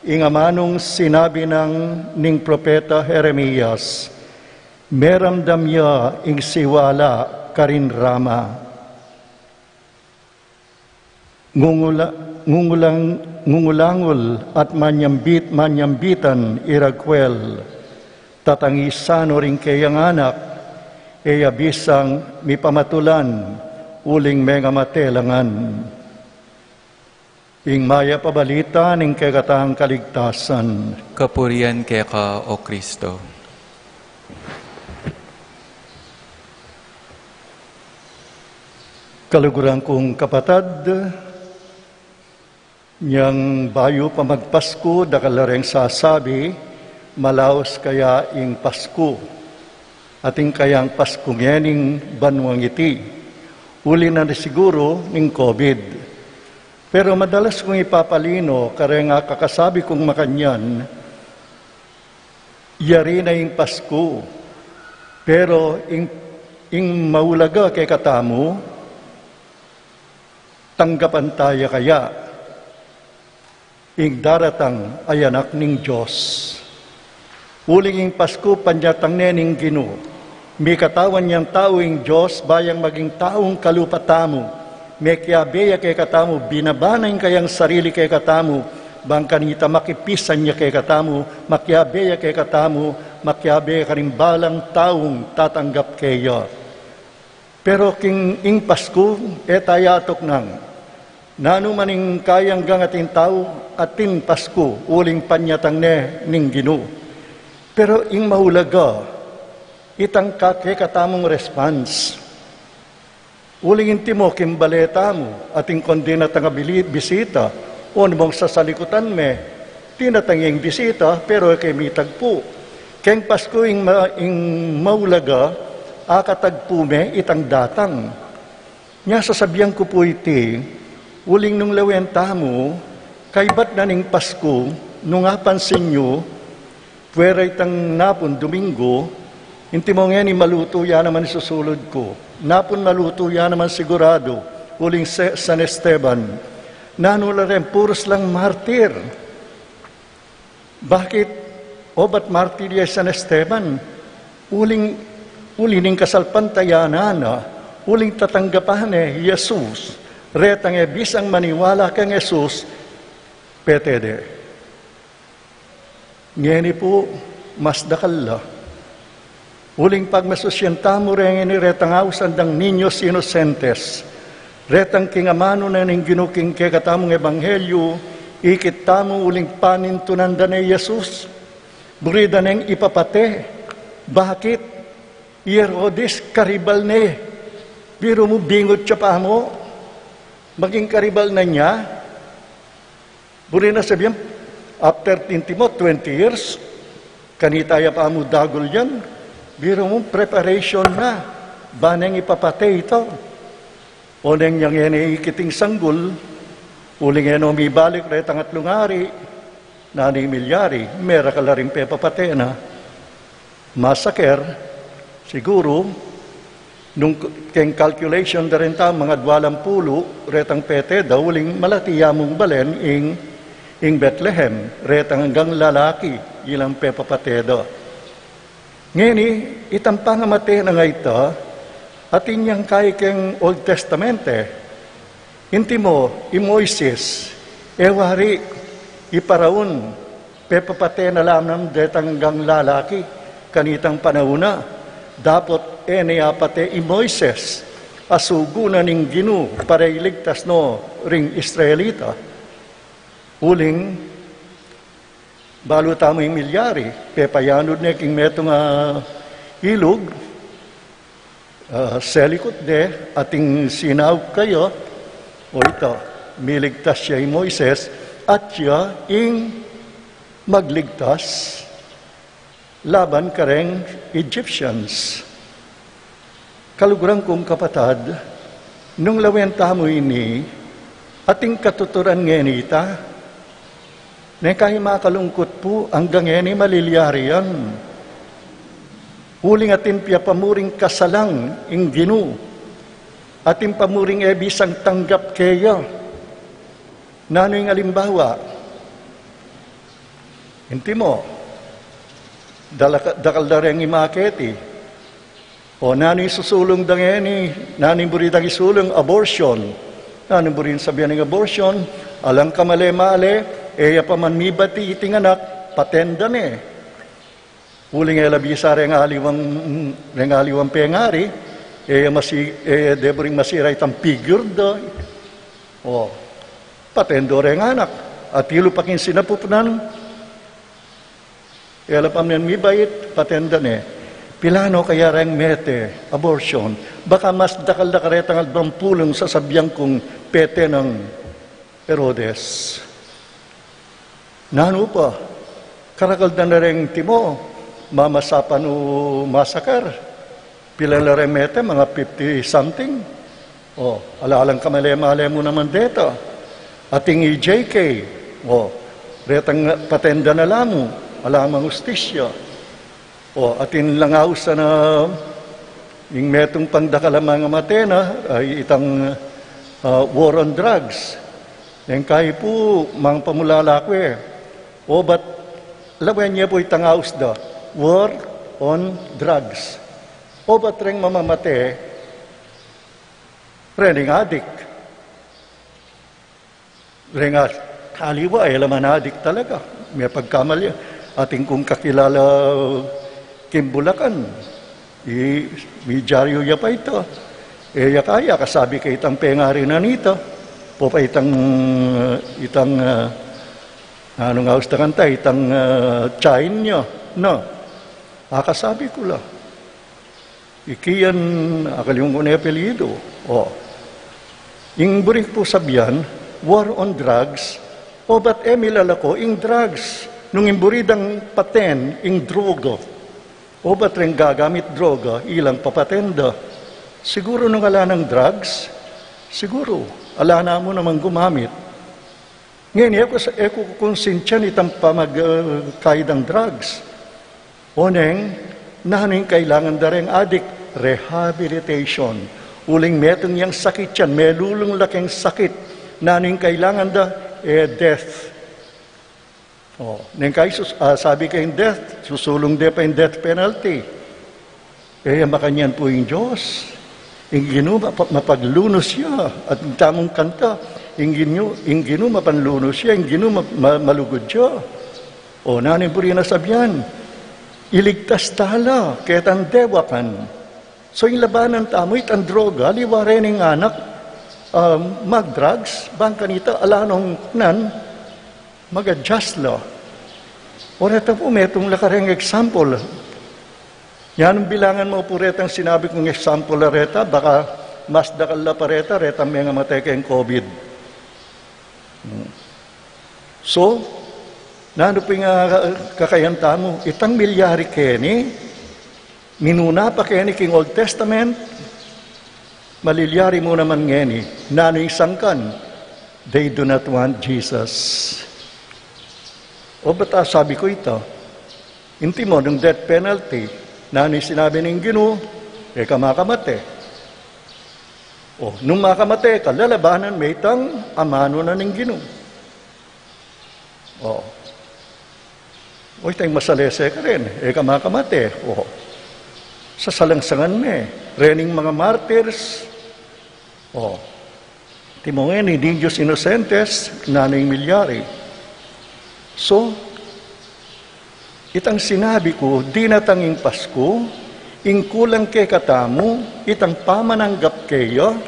ing amanung sinabi nang ning propeta Jeremias, "Meramdam ya ing siwala karin Rama. Ngungula-, ngungulang-, ngungulangul at manyambit, manyambitan i Raguel. Tatangisan no ring keyang anak, e ya bisang mipamatulan, uling mengamate la ngan." Ing Mayap a Balita ning kekatang kaligtasan. Kapurian keka, O Kristo. Kaluguran kung kapatad, nyang bayu pa magpasku, dakal la reng sasabi, malaus kaya ing Pasku. Atin kayang Pasku ngening banuang iti. Uli na ni siguru ning COVID. Pero madalas kung ipapalino, kareng akakasabi kung makanyan, yari na ing Pasku. Pero ing, ing maulaga kekatamu, tanggapan ta ya kaya ing daratang a Anak ning Dios? Uling ing Pasku, panyatang ne ning Ginu. Mikatawan yang tau ing Dios, ba yang maging taung kalupa tamu. Mekiabe ya kekatamu, binaba na ing kayang sarili kekatamu, bang kanita makipisan ya kekatamu, makiabe ya kekatamu, makiabe karing balang taung tatanggap keya. Pero king ing Pasku, e ta ya atuknang. Nanu man ing kayang gangatin tau, atin Pasku, uling panyatang ne ning Ginu. Pero ing maulaga, itang ka kekatamung response. Uling intimo king bale tamu, atin kondin a tangabili-, bisita, O, nung sasalikutan me, tinatang ing bisita, pero e ke mitagpu. Keng Pasku ing, ma, ing maulaga, akatagpu me itang datang. Nya sasabian ku pu iti, uling nung lawen tamu, kaybat na ning Pasku, nung apansin yu, puwera itang napun Domingo, inti mo ngeni malutu ya naman isusulud ku. Napun malutu ya naman siguradu, uling se, San Esteban. Nanu la ren, purus lang martir. Bakit? Obat martir ya i San Esteban. Uling, uli ning kasalpantayanan na, uling tatanggapan ne i Jesus. Retang e bisang maniwala kang Jesus, pete de. Ngeni pu, mas dakal la. Uling pagmasusian tamu reng ini retang ausan dang niños inocentes. Retang king amanu na ning Ginu king kekatamung ebanghelyu, ikit tamu uling panintunan da ne i Jesus. Buri da neng ipapate. Bakit? I Herodes, karibal ne. Biru mu, bingut ya pa mu. Maging karibal na nya. Buri na sabian, after, inti mo, twenty years, kanita ya pa mu dagul yan, biru mu preparation na, ba neng ipapate ita. O neng nya ngeni ikit ing sanggul, uling e no mibalik retang atlung ari, nanu ing milyari, mera ka la ring pepapate na. Massacre, siguru, nung k-, keng calculation da rin ta, mga dwalampulu, retang pete da, uling malati ya mung balen ing, ing Bethlehem, retang anggang lalaki, ilang pepapate da. Ngeni, itang pangamate nang ita, atin yang kay keng Old Testament e. Inti mo, i Moises, e wari, i Paraon, pepapate na la naman detang anggang lalaki, kanitang panaun na. Dapot e ne apate i Moises, a sugu na ning Ginu, para iligtas no ring Israelita. Uling, balu tamu ing milyari, pepayanud ne king metung a ilug, a, selikut de, ating sinaup kaya, o ita, miligtas ya i Moises, at ya ing magligtas laban kareng Egyptians. Kaluguran kung kapatad, nung lawen tamu ini, ating katuturan ngeni ita, neng kay makalungkut pu, anggang ngeni malilyari yan. Uling atin pia pamuring kasalang ing Ginu, atin pamuring e bisang tanggap keya. Nanu ing alimbawa? Inti mo, dalaka-, dakal da reng imaketi. O nanu ing susulung da ngeni, nanu ing buri dang isulung, abortion. Nanu ing buri sabian ning abortion? Alang kamale-male, e ya pa man mibati iting anak, paten da ne. Uling e la bisa reng aliwang, reng aliwang pengari, e ya masi-, e ya de buring masira itang figure da. O, paten do reng anak. Atilu pa king sinapupunan, e la pa man mibait, paten da ne. Pilan o kaya reng mete, abortion? Baka mas dakal da karetang albampulung sasabian kung pete nang Herodes. Nanu pa, karakal da na reng timo, mamasapan o masakar. Pilan la reng mete, mga fifty something. O, ala-alang kamale-male mu naman deta. Ating E J K, o, retang paten da na la mu, ala mang ustisya. O, atin lang ausan na ing metung pang dakal a mangamate na, ay itang, ah, war on drugs. Neng kayi pu, mang pamulala ku e. O, bat lawen ye pu itang aus da, war on drugs. O, bat reng mamamate, reng adik. Reng a-, aliwa, e la man adik talaga. Mepagkamali. Atin kung kakilala king Bulacan, i, midyaryu ya pa ita. E ya kaya, kasabi ke itang pengari na nita. Popa itang, itang, ah, nanung aus da kanta, itang, ah, chain ya. Na, akasabi ku la. Iki yan, akalimutan ku ne apelyidu. O. Ing buri ku pu sabian, war on drugs, Obat e milalako ing drugs, nung ing buri dang paten ing droga. Obat reng gagamit droga, ilang papaten da. Siguru nung ala nang drugs, siguru ala na mu namang gumamit. Ngeni, e ku, e ku kukonsintian itang pamag-, uh, kaidang drugs. Oneng, nanu ing kailangan da reng adik? Rehabilitation. Uling metung yang sakit yan, melulung la keng sakit. Nanu ing kailangan da? E, death. O, neng kai sus-, ah, sabi keng death, susulung de pa ing death penalty. E, makanyan pu ing Dios. Ing Ginu mapa-, mapaglunus ya. At ing tamung kanta, ing Ginu, ing Ginu mapanlunus ya, ing Ginu ma-, ma-, malugud ya. O, nanu ing buri na sabian? Iligtas tala ketang dewakan. So, ing labanan tamu itang droga, aliwa reng anak, um, mag-drugs, bang kanita, ala nong nan, mag-adjust la. O reta pu, metung la kareng example. Yan, bilangan mu pu retang sinabi kung example la reta, baka mas dakal la pa reta, retang mengamate keng COVID. Hmm. So, nanu pu ing, ah, kakayan tamu? Itang milyari keni, minuna pa keni king Old Testament, malilyari mu naman ngeni. Nanu ing sangkan? They do not want Jesus. O, ba't, ah, sabi ku ita? Inti mu, nung death penalty, nanu ing sinabi ning Ginu? E ka makamate. O, nung makamate ka, lalabanan me itang amanu na ning Ginu. O. O, itang masalese ka rin, e ka makamate. O. Sasalangsangan me. Rening mga martyrs. O. Timungan ni Niños Inocentes, nanu ing milyari. So, itang sinabi ku, dinatang ing Pasku, ing kulang kekatamu, itang pamananggap keya,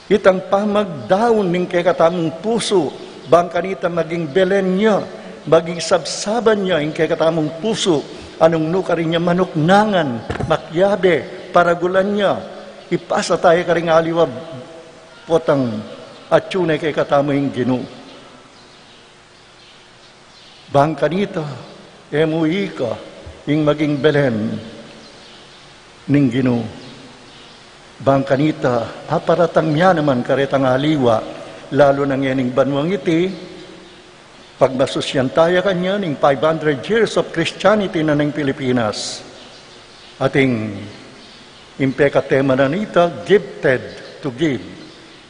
itang pamagdaun ning kekatamung pusu, bang kanita maging Belen ya, maging sabsaban ya ing kekatamung pusu, a nung nu karin ya manuknangan, makiabe, paragulan ya, ipasa taya karing aliwa potang atyu ne kekatamu ing Ginu. Bang kanita, e mu ika ing maging Belen ning Ginu. Bang kanita, aparatang ya naman karetang aliwa, lalu na ngening banuang iti, pagmasusyan taya kanyan ning five hundred years of Christianity na ning Pilipinas. Ating ing pekatema na nita, gifted to give.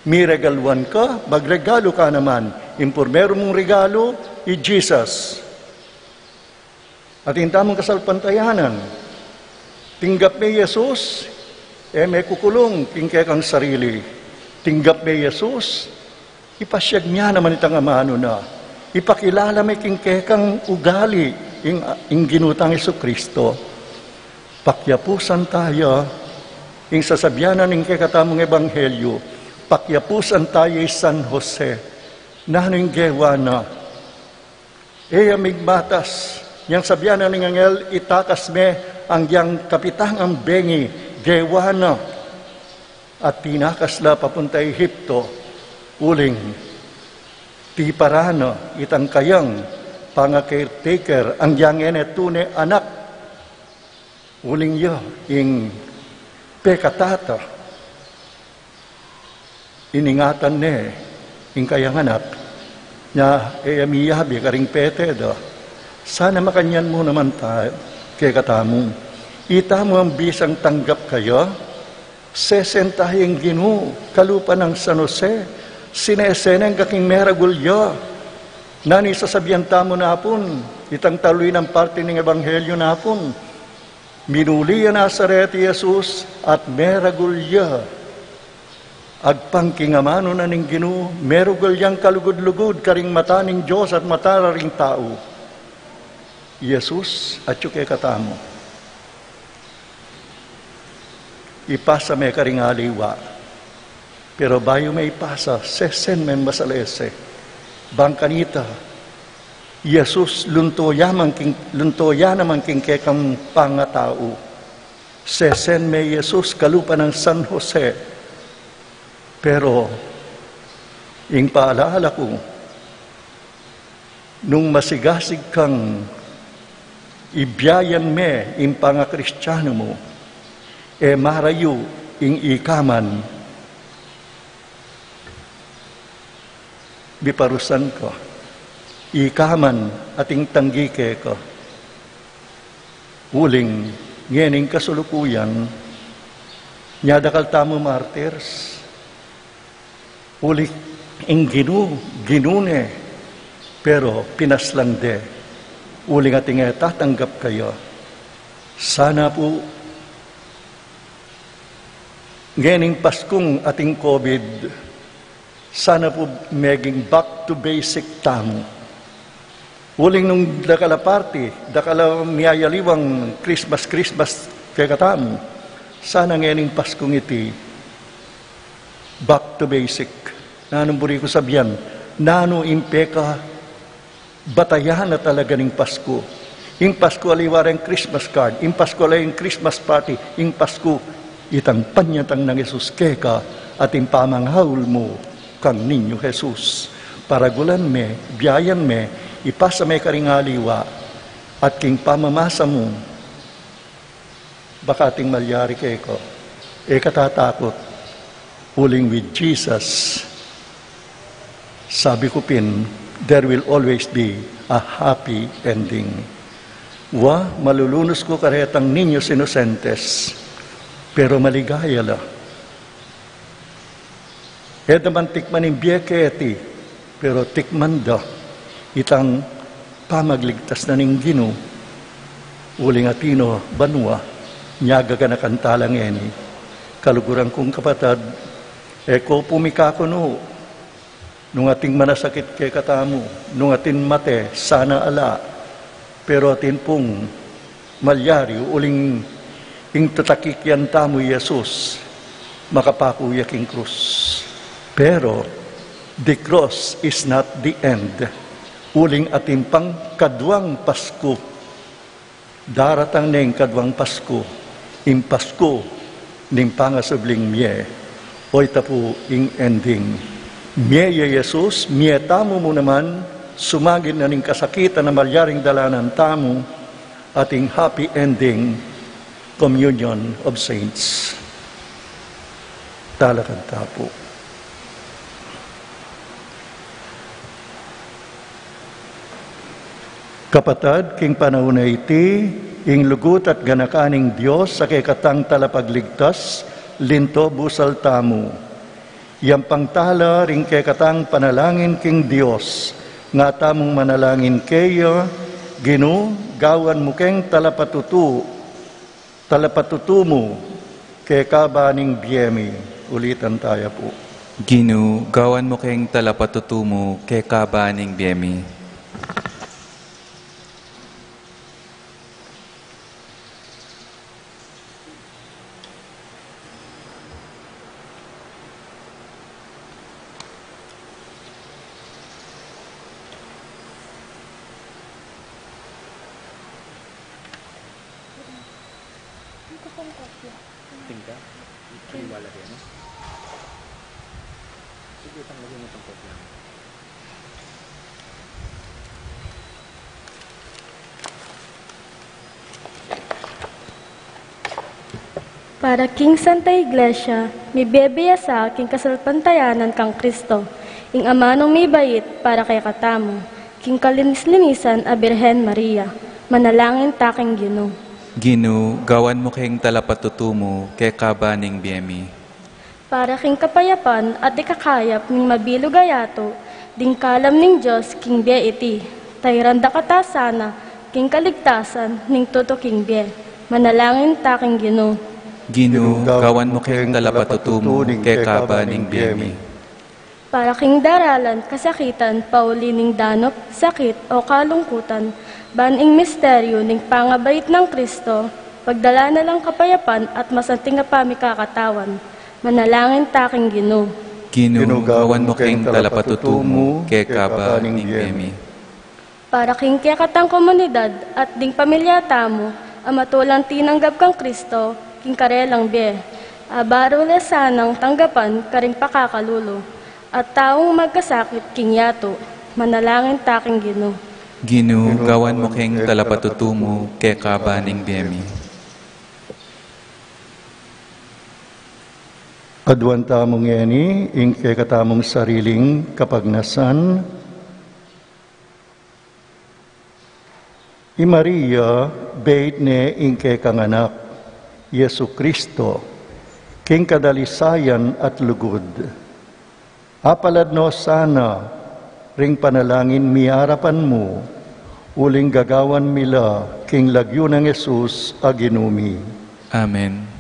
Miregaluan ka, magregalu ka naman. Ing purmeru mung regalu, i Jesus. At ing tamung kasalpantayanan, tinggap me i Jesus, e me kukulung king kekang sarili. Tinggap me i Jesus, ipasiag me naman itang amanu na. Ipakilala me king kekang ugali ing, ing Ginu tang Jesucristo. Pakyapusan taya ing sasabian na ning kekatamung ebanghelyu. Pakyapusan taya i San Jose. Nanu ing gewa na? E ya migmatas. Yang sabian na ning anghel, itakas me anggiyang kapitangan bengi, gewa na. At tinakas la papunta Egipto, uling tiparan na itang kayang panga-caretaker, anggiyang e ne tune anak. Uling ya ing pekatata, iningatan ne ing kayang anak, nya e ya miyabe karing pete da. Sana makanyan mu naman ta-, kekatamu. Itamu ang bisang tanggap kaya, sesen taya ing Ginu, kalupa nang San Jose, sinese ne ing kaking meragul ya. Nanu ing sasabian tamu napun, itang tauli nang parti ning ebanghelyu napun? Minuli ya Nazaret i Jesus at meragul ya. Agpang king amanu na ning Ginu, meragul yang kalugud-lugud karing mata ning Dios at mata na ring tau. Jesus, atyu kekatamu. Ipasa me karing aliwa. Pero bayu me ipasa, sesen me masalese. Bang kanita, Jesus, lunto ya man king, lunto ya naman king kekang pangatau. Sesen me Jesus kalupa nang San Jose. Pero, ing paalaala ku, Nung masigasig kang ibiayan me ing pangakristianu mu, e marayu ing ika man miparusan ka, ika man ating tanggi keka. Uling ngening kasulukuyan, nya dakal tamu martyrs. Uling ing Ginu, Ginu ne, pero pinaslang de. Uling ating e tatanggap kaya. Sana pu ngening Paskung ating COVID, sana pu meging back to basic tamu. Uling nung dakal a party, dakal a miyayaliwang Christmas, Christmas kekatamu, sana ngening Paskung iti, back to basic. Nanung buri ku sabian, nanu ing peka batayan a talaga ning Pasku. Ing Pasku aliwa reng Christmas card, ing Pasku aliwa reng Christmas party, ing Pasku itang panyatang nang Jesus keka at ing pamangaul mu kang Niñu Jesus. Paragulan me, biayan me, ipasa me karing aliwa, at king pamamasa mu, baka ating malyari keka. E ka tatakut. Uling with Jesus, sabi ku pin, there will always be a happy ending. Wa, malulunus ku karetang niños inosentes, pero maligaya la. E da man tikman ing bie keti, pero tikman da itang pamagligtas na ning Ginu. Uling atin o banua, nya gaganakan tala ngeni. Kaluguran kung kapatad, e ko pu mikakunu, nung atin manasakit kekatamu, nung atin mate, sana ala. Pero atin pung malyari uling ing tatakikian tamu i Jesus, makapaku ya king krus. Pero the cross is not the end. Uling atin pang kaduang Pasku. Daratang ne ing kaduang Pasku, ing Pasku ning pangasubling mie. Oyta pu ing ending. Mie ya Jesus, mie tamu mu naman, sumagin na ning kasakitan a malyaring dalanan tamu, ating happy ending, Communion of Saints. Talakad ta pu. Kapatad, king panaun a iti, ing lugud at ganakan ning Dios a kekatang talapagligtas, linto busal tamu. Yang pangtala ring kekatang panalangin king Dios, nga tamung manalangin keya, Ginu, gawan mu keng talapatutu, talapatutu mu kekaba ning bie mi. Ulitan taya pu. Ginu, gawan mu keng talapatutu mu kekaba ning bie mi. Tingka, kaliwa lagi, ano? Sige, tanggalin mo itong kopya. Para king Santa Iglesia, mibebie sa king kasalpantayanan kang Kristo, ing amanung mibait para kekatamu, king kalinis-linisan a Birhen Maria, manalangin ta king Ginu. Ginu, gawan mu keng talapatutu mu kekaba ning bie mi. Para king kapayapan at ikakayap ning mabilug a yatu, ding kalam ning Dios king bie iti, tairan da kata sana king kaligtasan ning tutuking bie. Manalangin ta king Ginu. Ginu, gawan mu keng talapatutu mu kekaba ning bie mi. Para king daralan, kasakitan, pauli ning danup, sakit, o kalungkutan, ban ing misteryu ning pangabait nang Kristo, pagdala na lang kapayapan at masanting a pamikakatawan. Manalangin ta king Ginu. Ginu, gawan mu keng talapatutu mu kekaba ning bie mi. Para king kekatang komunidad at ding pamilya tamu a matulang tinanggap kang Kristo king karelang bie, a baru la sanang tanggapan karing pakakalulu, at taung magkasakit king yatu, manalangin ta king Ginu. Ginu, gawan mu keng talapatutu mu keka ban ing bie mi. Aduan tamu ngeni ing kekatamung sariling kapagnasan. I Maria, beit ne ing kekang Anak, Jesucristo, king kadalisayan at lugud. Apalad no sana ring panalangin miarapan mu, uling gagawan mi la king lagyu nang Jesus a Ginu mi. Amen.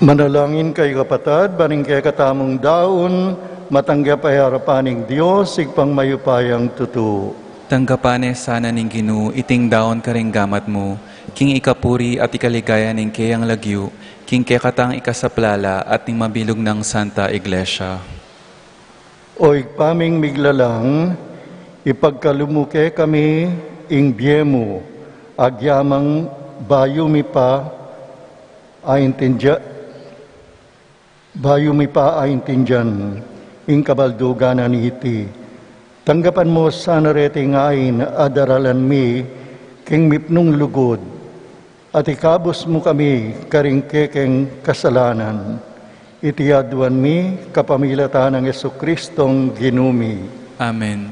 Manalangin kayu, kapatad, ban ing kekatamung daun matanggap ya king arapan ning Dios, Ibpang mayupayang tutu. Tanggapan ne sana ning Ginu iting daun karing gamat mu, king ikapuri at ikaligaya ning keyang lagyu, king kekatang ikasaplala at ning mabilug nang Santa Iglesia. O Ibpa ming miglalang, ipagkalub mu kekami ing bie mu, agyamang bayu mi pa aintindya-, bayu mi pa aintindian ing kabaldugan na niti. Tanggapan mu sana reting ain a daralan mi king mipnung lugud, at ikabus mu kami karing kekeng kasalanan. Iti aduan mi kapamilatan nang Jesucristong Ginu mi. Amen.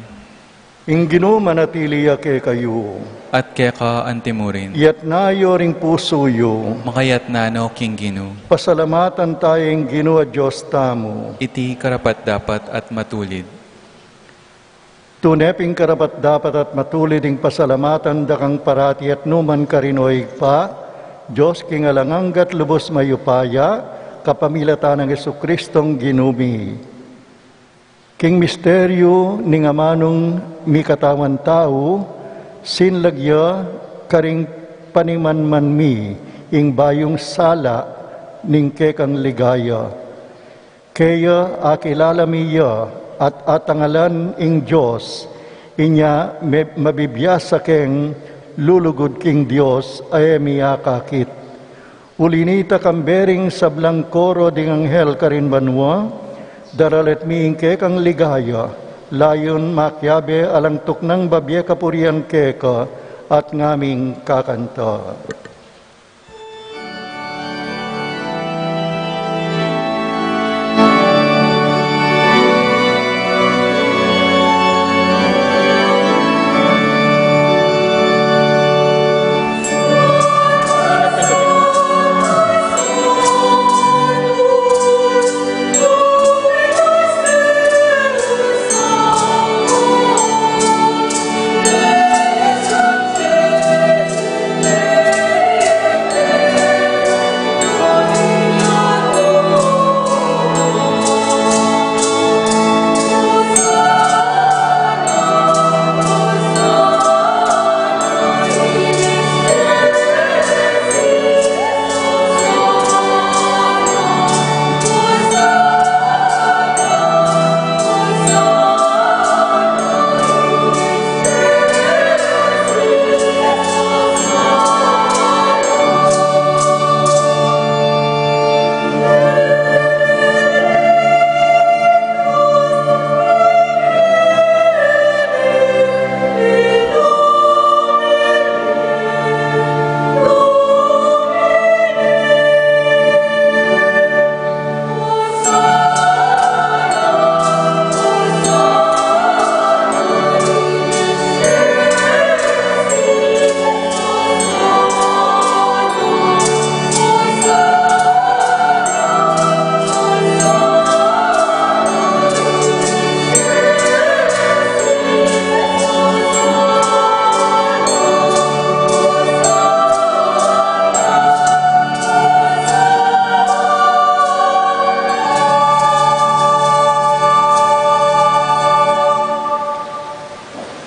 Ing Ginu manatili ya kekayu. At keka antimurin. Iyatas yu ring pusu yu. Makayatas no king Ginu. Pasalamatan taya ing Ginu a Dios tamu. Iti karapat-dapat at matulid. Tune pin karapat-dapat at matulid ing pasalamatan da kang parati at nukarin man, o Ibpa, Dios king alang angga at lubus mayupaya, kapamilatan nang Jesucristong Ginu mi. King misteryu ning amanung mikatawan tau, sinlag ya karing panimanman mi ing bayung sala ning kekang ligaya. Kaya akilala mi ya at atangalan ing Dios, inya me-, mabibiasa keng lulugud king Dios a e mi akakit. Uli nita, kambe ring sablang koro ding anghel karin banua, daralit mi ing kekang ligaya, layun makiabe alang tuknang babie kapurian keka, at ngaming kakanta.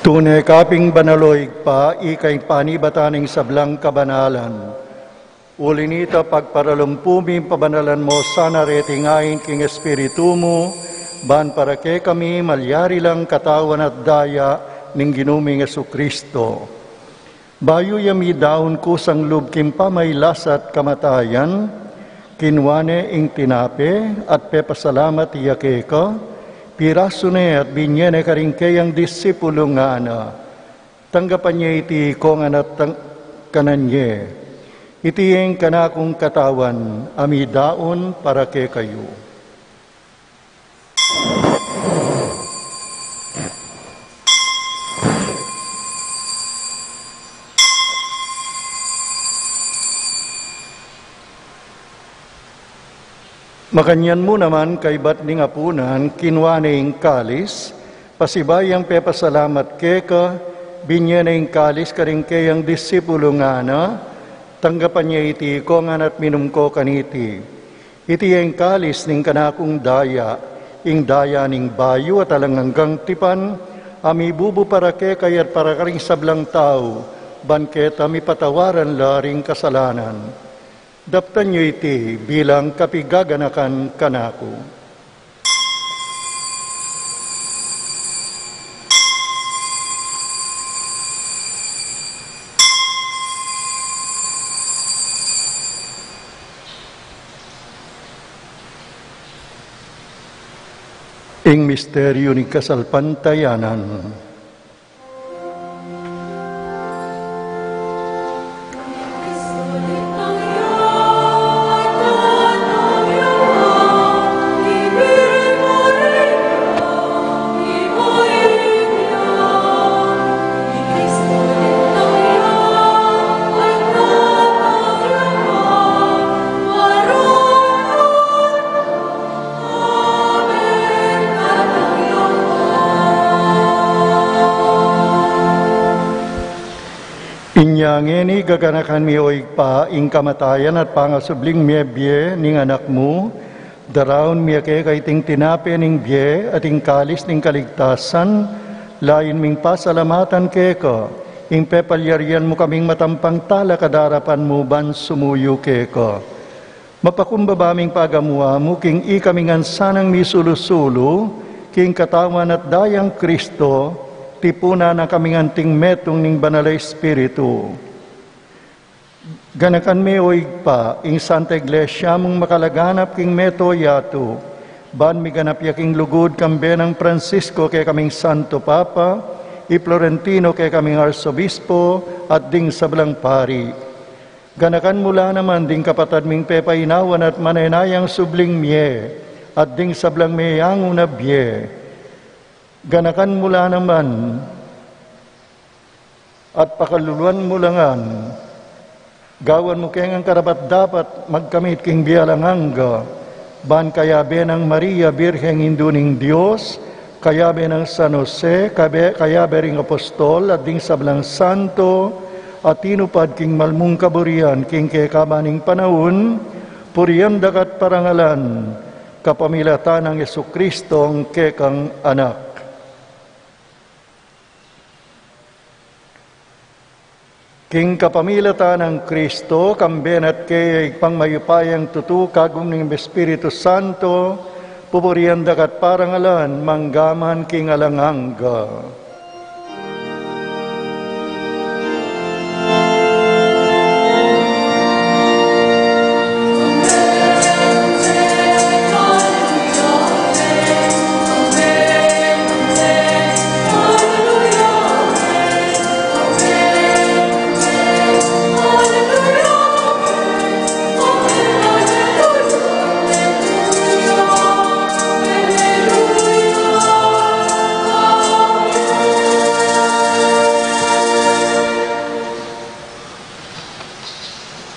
Tune ka pin banal, o Ibpa, ika ing panibatan ning sablang kabanalan. Uli na nita, pagparalumpu mi, pabanalan mu sana reting ain king Espiritu mu, ban para kekami malyari lang katawan at daya ning Ginu ming Jesucristo. Bayu ya midaun kusang lub king pamailas at kamatayan, kinua ne ing tinape at pepasalamat ya keka, pirasu ne at binye ne karing keyang disipulu, ngana: Tanggapan ye iti ikongan at tang-, kanan ye. Iti ing kanakung katawan a midaun para kekayu. Makanyan mu naman, kaybat ning apunan, kinua ne ing kalis, pasibayu yang pepasalamat keka, binye ne ing kalis karing keyang disipulu, ngana: Tanggapan ye iti ikongan at minum ko kaniti. Iti ing kalis ning kanakung daya, ing daya ning bayu at alang anggang tipan, a mibubu para kekayu at para karing sablang tau, ban keta mipatawaran la ring kasalanan. Daptan yu iti bilang kapigaganakan kanaku. Ing misteryu ning kasalpantayanan. Inya ngeni, gaganakan mi, o Ibpa, ing kamatayan at pangasubling mie bie ning Anak mu, daraun mi keka iting tinape ning bie at ing kalis ning kaligtasan, layun ming pasalamatan keka ing pepalyarian mu kaming matampang talakad king arapan mu ban sumuyu keka. Mapakumbaba ming pagamu-amu king ikami ngan sanang misulu-sulu king katawan at dayang Kristo, tipunan na kaming anting metung ning Banal a Espiritu. Ganakan me, o Ibpa, ing Santa Iglesia mung makalaganap king mabilug a yatu, ban miganap ya king lugud kambe nang Francisco kekaming Santo Papa, i Florentino kekaming Arsobispo, at ding sablang pari. Ganakan mu la naman ding kapatad ming pepainawan at manenayang subling mie, at ding sablang meyangu na bie. Ganakan mu la naman at pakaluluan mu la ngan, gawan mu ke ngan karapat-dapat magkamit king bie alang angga, ban kayabe nang Maria, Birheng Indu ning Dios, kayabe nang San Jose, kabe-, kayabe ring apostol, at ding sablang santo a tinupad king malmung kaburian king kekaban ning panaun, purian da ka at parangalan, kapamilatan nang Jesucristo a kekang Anak. King kapamilatan nang Kristo, kambe na at kaya, Ibpang mayupayang tutu, kagum ning Espiritu Santo, pupurian da ka at parangalan, mangga man king alang angga.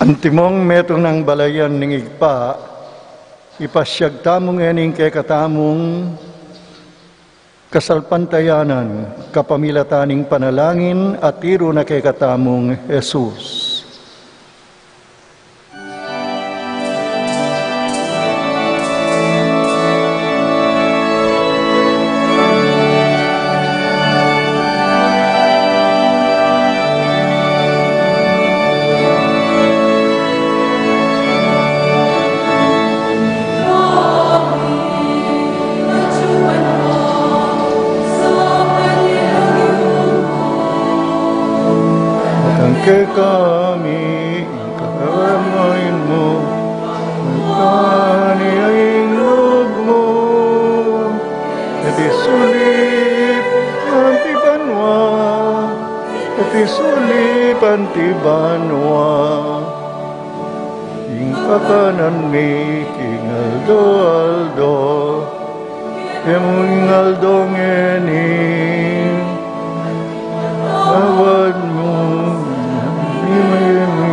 Antimong metung nang balayan ning Ibpa, ipasiag tamu ngeni ing kekatamung kasalpantayanan, kapamilatan ning panalangin a tiru na kekatamung Jesus. Datang kekami ing katawan mu, mipamintuan ing lub mu, keti sulip anti banua, keti sulip anti banua. Ing kakanan mi king aldo-aldo, ibie mu king aldo ngeni, patawad mu ing mie mi.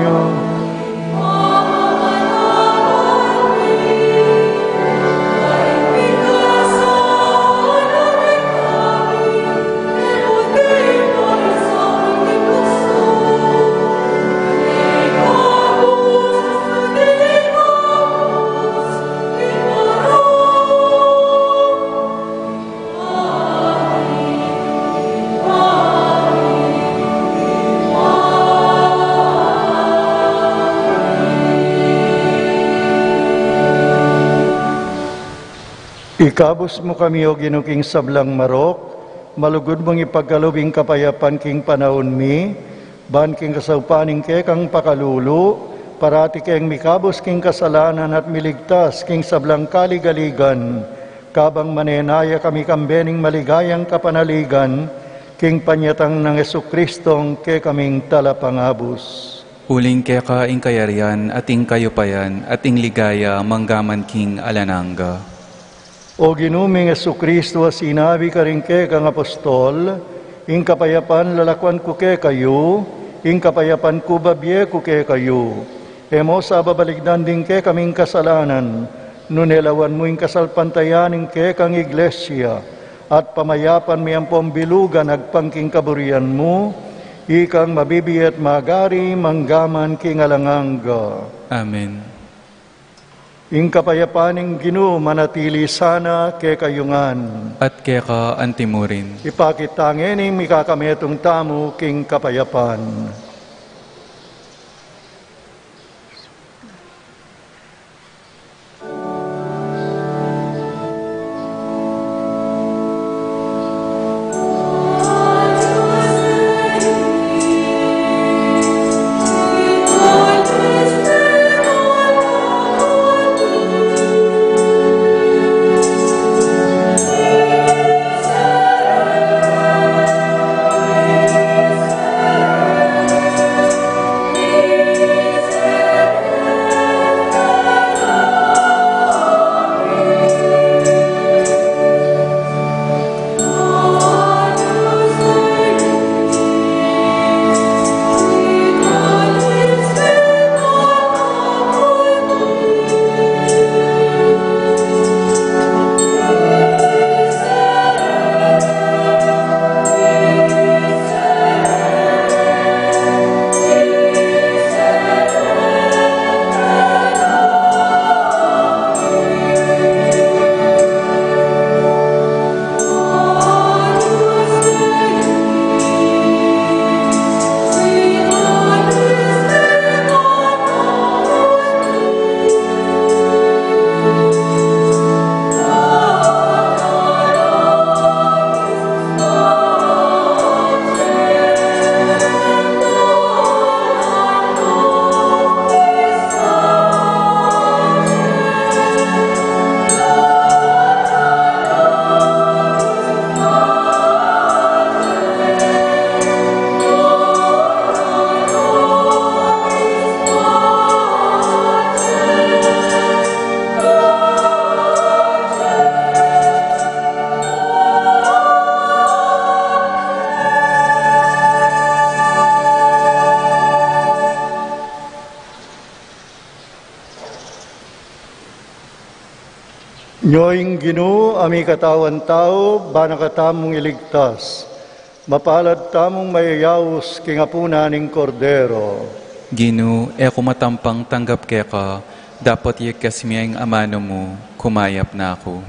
Ikabus mu kami, O Ginu, king sablang marok, malugud mung ipagkalub ing kapayapan king panaun mi, ban king kasaupan ning kekang pakalulu, parati keng mikabus king kasalanan at miligtas king sablang kaligaligan, Kabang manenaya kami kambe ning maligayang kapanaligan, king panyatang nang Jesucristong kekaming Talapangabus. Uling keka ing kayarian, at ing kayupayan, at ing ligaya, manggaman king alang angga. O Ginu ming Jesucristo, a sinabi karing kekang apostol, ing kapayapan lalakwan ku kekayu, ing kapayapan ku babie ku kekayu. E mu sa babalikdan ding kekaming kasalanan, nune lawan mu ing kasalpantayanan ning kekang Iglesia, at pamayapan me ampong bilugan agpang king kaburian mu, ikang mabibie at magari manggaman king alang angga. Amen. Ing kapayapan ning Ginu manatili sana kekayu ngan. At keka antimurin. Ipakit ta ngeni ing mikakametung tamu king kapayapan. Nyo ing Ginu a mikatawan tau, bana katamung iligtas. Mapalad tamung mayayaus king apunan ning Kordero. Ginu, e ku matampang tanggap keka, dapot yekkas me ing amanu mu, kumayap na ku.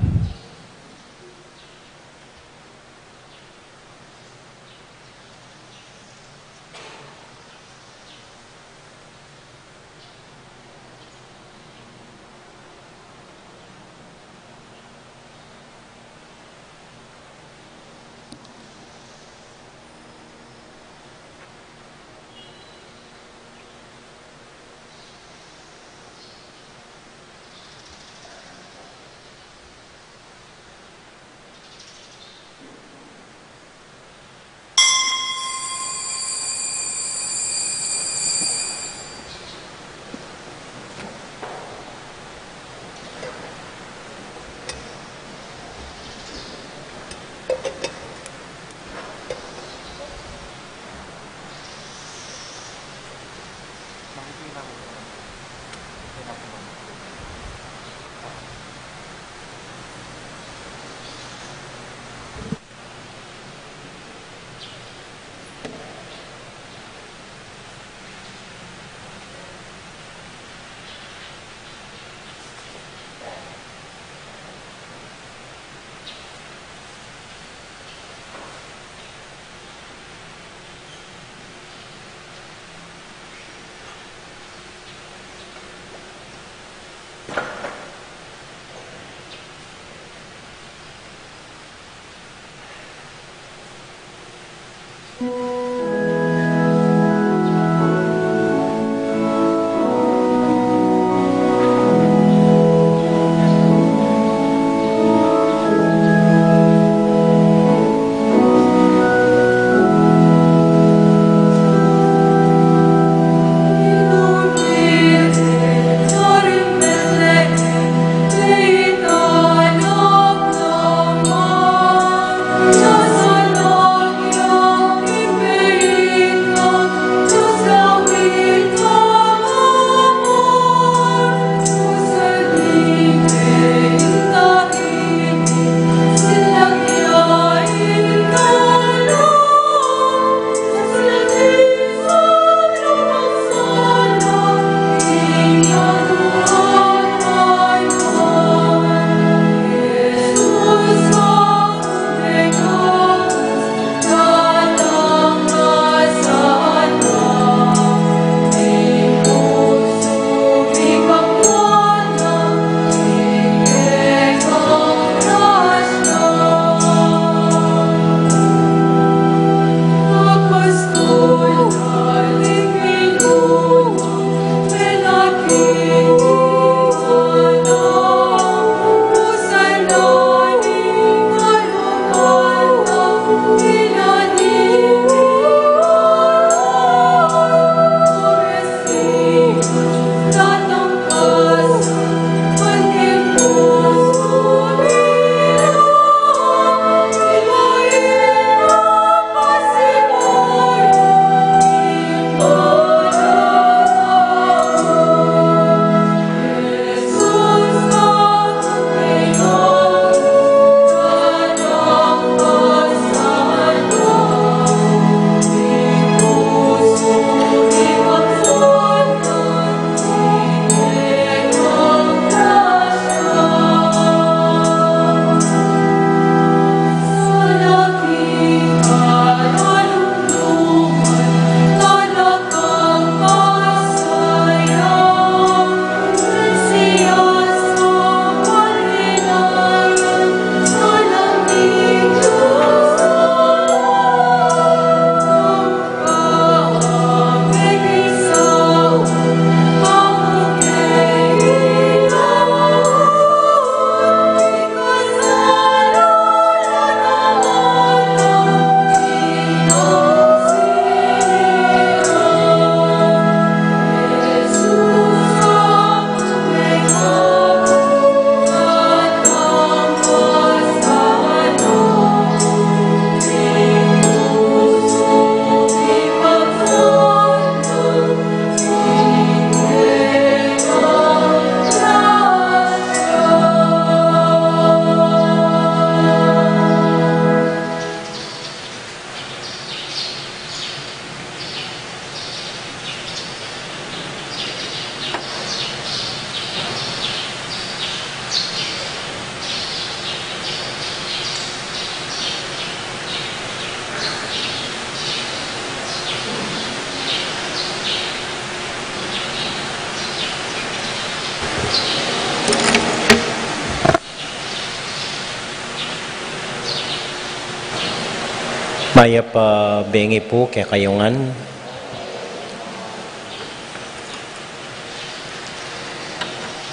Mayap a bengi pu kekayu ngan.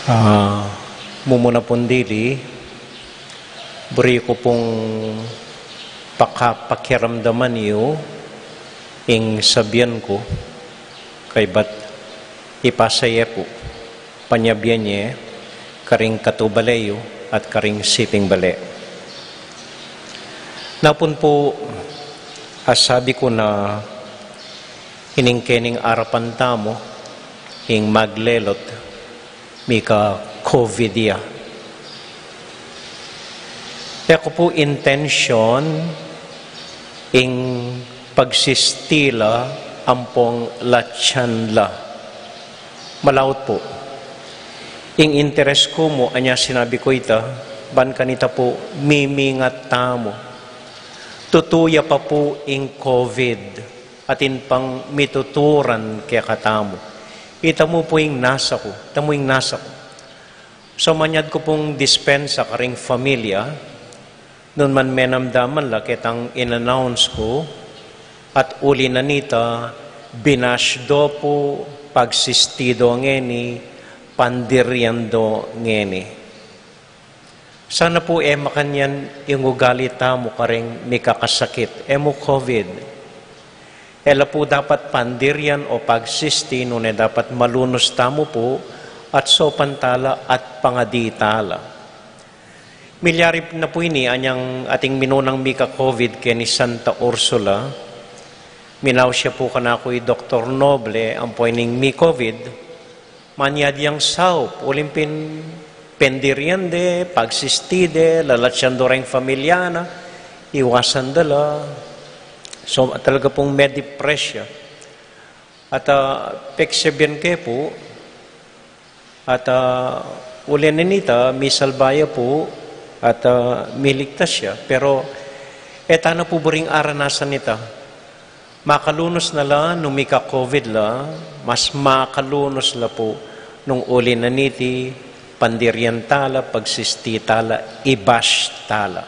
Ah, mumuna pung dili, buri ku pung paka-, pakiramdaman yu ing sabian ku, kaybat ipasa ye pu, panyabyan ye karing katubale yu at karing siping bale. Napun pu, asabi ku na ining kening arapan tamu, ing maglelot, mika-COVID ya. E ku pu intensyon ing pagsistila ampong latsan la. Malaut pu. Ing interes ku mu, anya sinabi ku ita, ban kanita pu mimingat tamu. Tutu ya pa pu ing COVID, atin pang mituturan kekatamu. Ita mu pu ing nasa ku, ita mu ing nasa ku. So, manyad ku pung dispensa karing familia, nung man menamdaman la ketang in-announce ku, at uli na nita, binasdo pu, pagsistido ngeni, pandiryando ngeni. Sana pu e makanyan ing ugali tamu karing mikakasakit, e mu COVID. E la pu dapat pandiryan o pagsisti, nune dapat malunus tamu pu, at saupan tala at pangadi tala. Milyari na pu ini anyang ating minunang mika-COVID keni Santa Ursula. Minausa pu kanaku i Doktor Noble, ampo ining mi-COVID, manyad yang saup, uling pin pendiryan de, pagsisti de, lalatsan do reng familia na, iwasan da la. So, talaga pung me-depress ya. At, ah, peksabian ke pu, at, ah, uli na nita, misalba ya pu, at, ah, miligtas ya. Pero, e ta na pu buring aranasan ita. Makalunus na la, nung mika-COVID la, mas makalunus la pu, nung uli na niti, pandiryan tala, pagsisti tala, i-bash tala.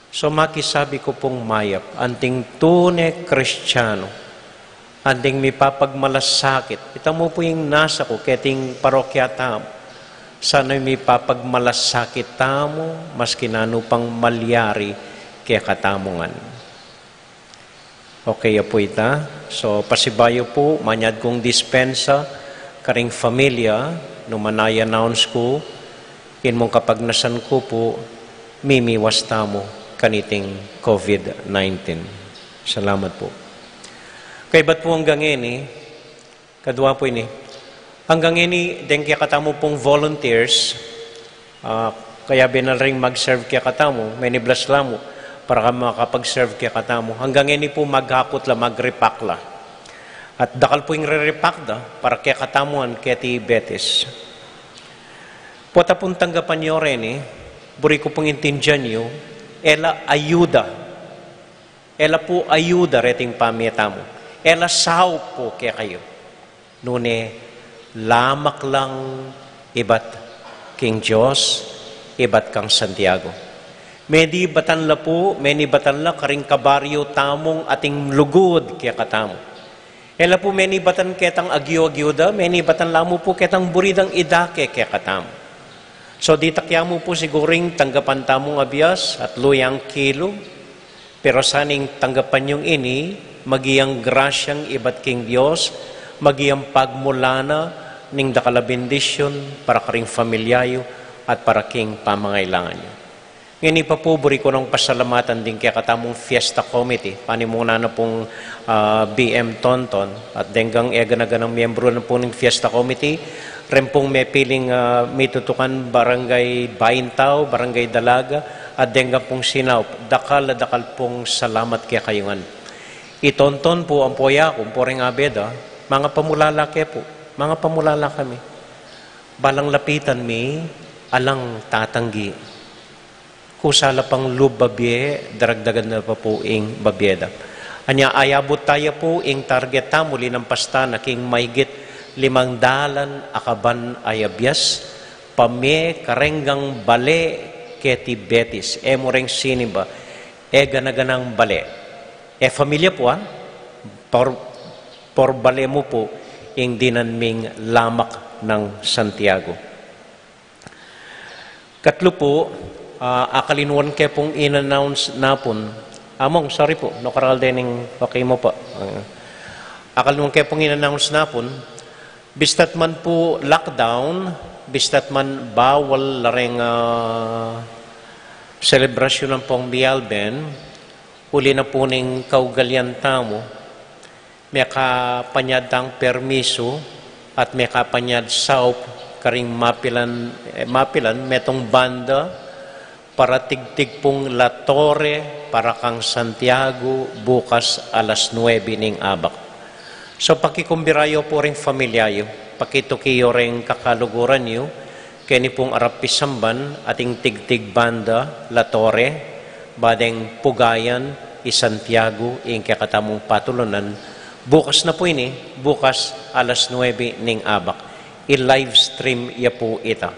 So, makisabi ku pung mayap, anting tune Kristiyanu, anting mipapagmalasakit, ita mu pu ing nasa ku, keting parokya tamu, sana mipapagmalasakit tamu, maski nanu pang malyari kekatamu ngan. Okay ya pu ita. So, pasibayu pu, manyad kung dispensa karing familia, nung man i-announce ku, in mung kapagnasan ku pu, mimiwas tamu kaniting COVID-nineteen. Salamat pu. Kaybat pu anggang ngeni, kadua pu ini. Anggang ngeni, deng kekatamu pung volunteers, ah, kayabe na la ring mag-serve kekatamu, many bless la mu, para ka makapag-serve kekatamu. Anggang ngeni pu maghakot la, mag-repack la. At dakal pu ing re-repack da, para kekatamu ngan keti Betis. Pota pung tanggapan yu reni, buri ku pung intindian yu, e la ayuda. E la pu ayuda reting pamie tamu. E la saup pu kekayu. Nune lamak lang ibat king Dios, ibat kang Santiago. Menibatan la pu, menibatan la karing kabaryu tamung ating lugud kekatamu. E la pu menibatan ketang agyu-agyu da, menibatan la mu pu ketang buri dang idake kekatamu. So, ditak ya mu pu siguru ing tanggapan tamung abias at luyang kilu, pero sana ing tanggapan yung ini, maging grasyang ibat king Dios, maging pagmulana ning dakal a bendisyun para karing familia yu at para king pamangailangan yu. Ngeni pa pu, buri ku nang pasalamatan ding kekatamung Fiesta Committee, panimuna na pung, ah, B M Tonton, at deng gang e gana-ganang miyembru na pu ning Fiesta Committee, ren pung mepiling, ah, mitutukan Barangay Baintao, Barangay Dalaga, at deng gang pung sinaup, dakal a dakal pung salamat kekayu ngan. I Tonton pu, ampo ya ku, ampo reng abe da, mangapamulala ke pu, mangapamulala kami. Balang lapitan mi, alang tatanggi. Kusa la pang lub babie, daragdagan na pa pu ing babie da. Anya ayabut taya pu ing target tamu, linampas ta na king mahigit limang dalan a kaban a abias, pamie kareng gang bale keti Betis, e mu reng sinimba, e gana-ganang bale. E familia pu, ah, por, por bale mu pu ing dinan ming Lamak nang Santiago. Katlu pu, ah, akalinuan ke pung in-announce napun. Among, sorry pu, no karal dening okay mo pa. Ah, akalinuan ke pung in-announce napun. Bista't man pu lockdown, bista't man bawal la reng, ah, selebrasyun ampong bialben, uli na pu ning kaugalian tamu, mekapanyad tang permisu at mekapanyad saup karing mapilan, eh, mapilan metung banda para tigtig pung La Torre para kang Santiago bukas alas nuebe ning abak. So, pakikumbira yu pu ring familia yu, pakituki yu ring kakaluguran yu, keni pung arap pisamban ating tigtig banda La Torre, ba deng pugayan i Santiago ing kekatamung patulunan. Bukas na pu ini, bukas alas nuebe ning abak. I-live stream ya pu ita.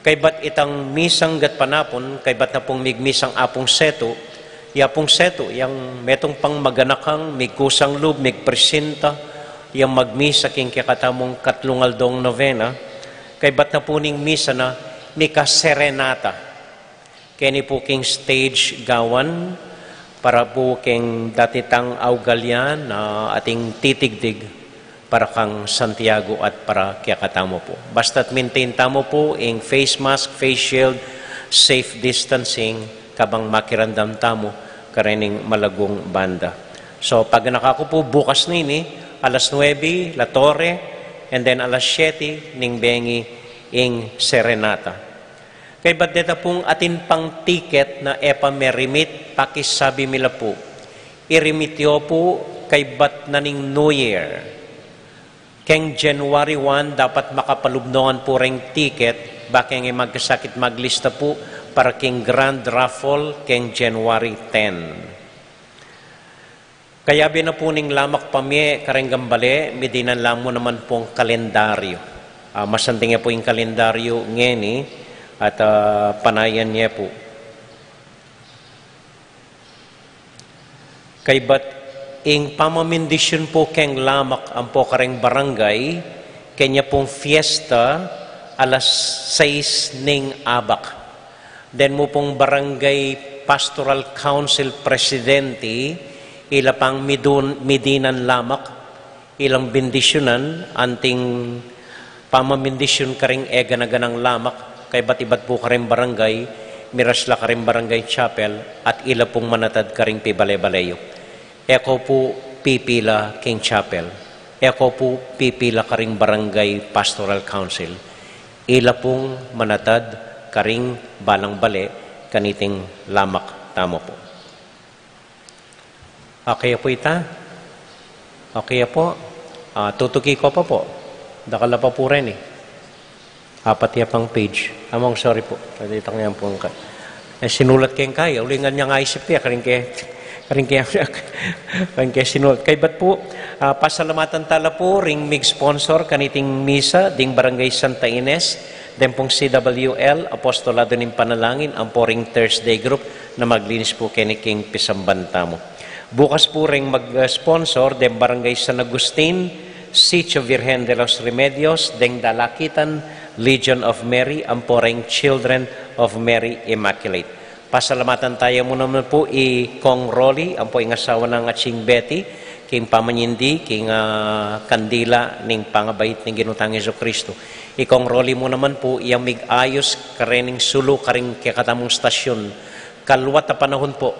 Kaybat itang misang gatpanapun, kaybat na pung migmisang Apung Setu, ya Apung Setu, yang metung pang maganakang, migkusang lub, migpresinta, yang magmisa king kekatamung katlung aldong novena, kaybat na pu ning misa na mika-serenata. Keni pu king stage gawan, para pu king dati tang augalian, ah, ating titigdig para kang Santiago at para kekatamu pu. Basta't maintain tamu pu ing face mask, face shield, safe distancing, kabang makiramdam tamu karening malagung banda. So, paganaka ku pu bukas na ini, alas nuebe, La Torre, and then alas siyete, ning bengi ing serenata. Kaybat deta pung atin pang tiket na e pa me-remit, pakisabi mi la pu. I-remit yu pu kaybat na ning New Year. Keng January one, dapat makapalub no ngan pu reng tiket, ba keng e magkasakit maglista pu para king grand raffle keng January ten. Kayabe na pu ning Lamak Pamie kareng gambale, midinan la mu naman pung kalendaryu. Ah, masanting ya pu ing kalendaryu ngeni at, ah, panayan ye pu. Kaybat ing pamamindisyun pu keng Lamak ampo kareng barangay, kenya pung fiesta alas sais ning abak. Den mu pung Barangay Pastoral Council Presidente, ila pang midun-, midinan Lamak, ilang bendisyunan anting pamamindisyun karing e gana-ganang Lamak, kaybat ibat pu karing barangay, miras la karing barangay chapel, at ila pung manatad karing pibale-bale yu. E ko pu pipila king chapel. E ko pu pipila karing Barangay Pastoral Council. Ila pung manatad karing balang bale kaniting Lamak tamu pu. Okay ya pu ita? Okay ya pu? Ah, tutuki ko pa pu. Dakal la pa pu reni. Apat ya pang page. Among, sorry pu. Pwede itang yan pu ka. Eh, sinulat keng kaya. Uling ngan yang isip ya. Karing ke, karing ke, karing ke sinulat. Kaybat pu, ah, pasalamatan ta la pu ring mig-sponsor kaniting misa ding Barangay Santa Ines, den pung C W L, Apostolado ning Panalangin, ampo ring Thursday group na maglinis pu keni king pisamban tamu. Bukas pu reng mag-sponsor, den Barangay San Agustin, Sitio Virgen de los Remedios, deng Dalakitan, Legion of Mary, ampo reng Children of Mary Immaculate. Pasalamatan taya mu naman pu i Kong Rolly, ampo ing asawa nang Atsing Betty, king pamanyindi, king, ah, kandila ning pangabait ning Ginu tang Jesucristo. I Kong Rolly mu naman pu, yang mig-ayus karening sulu karing kekatamung stasyun. Kaluat a panahun pu,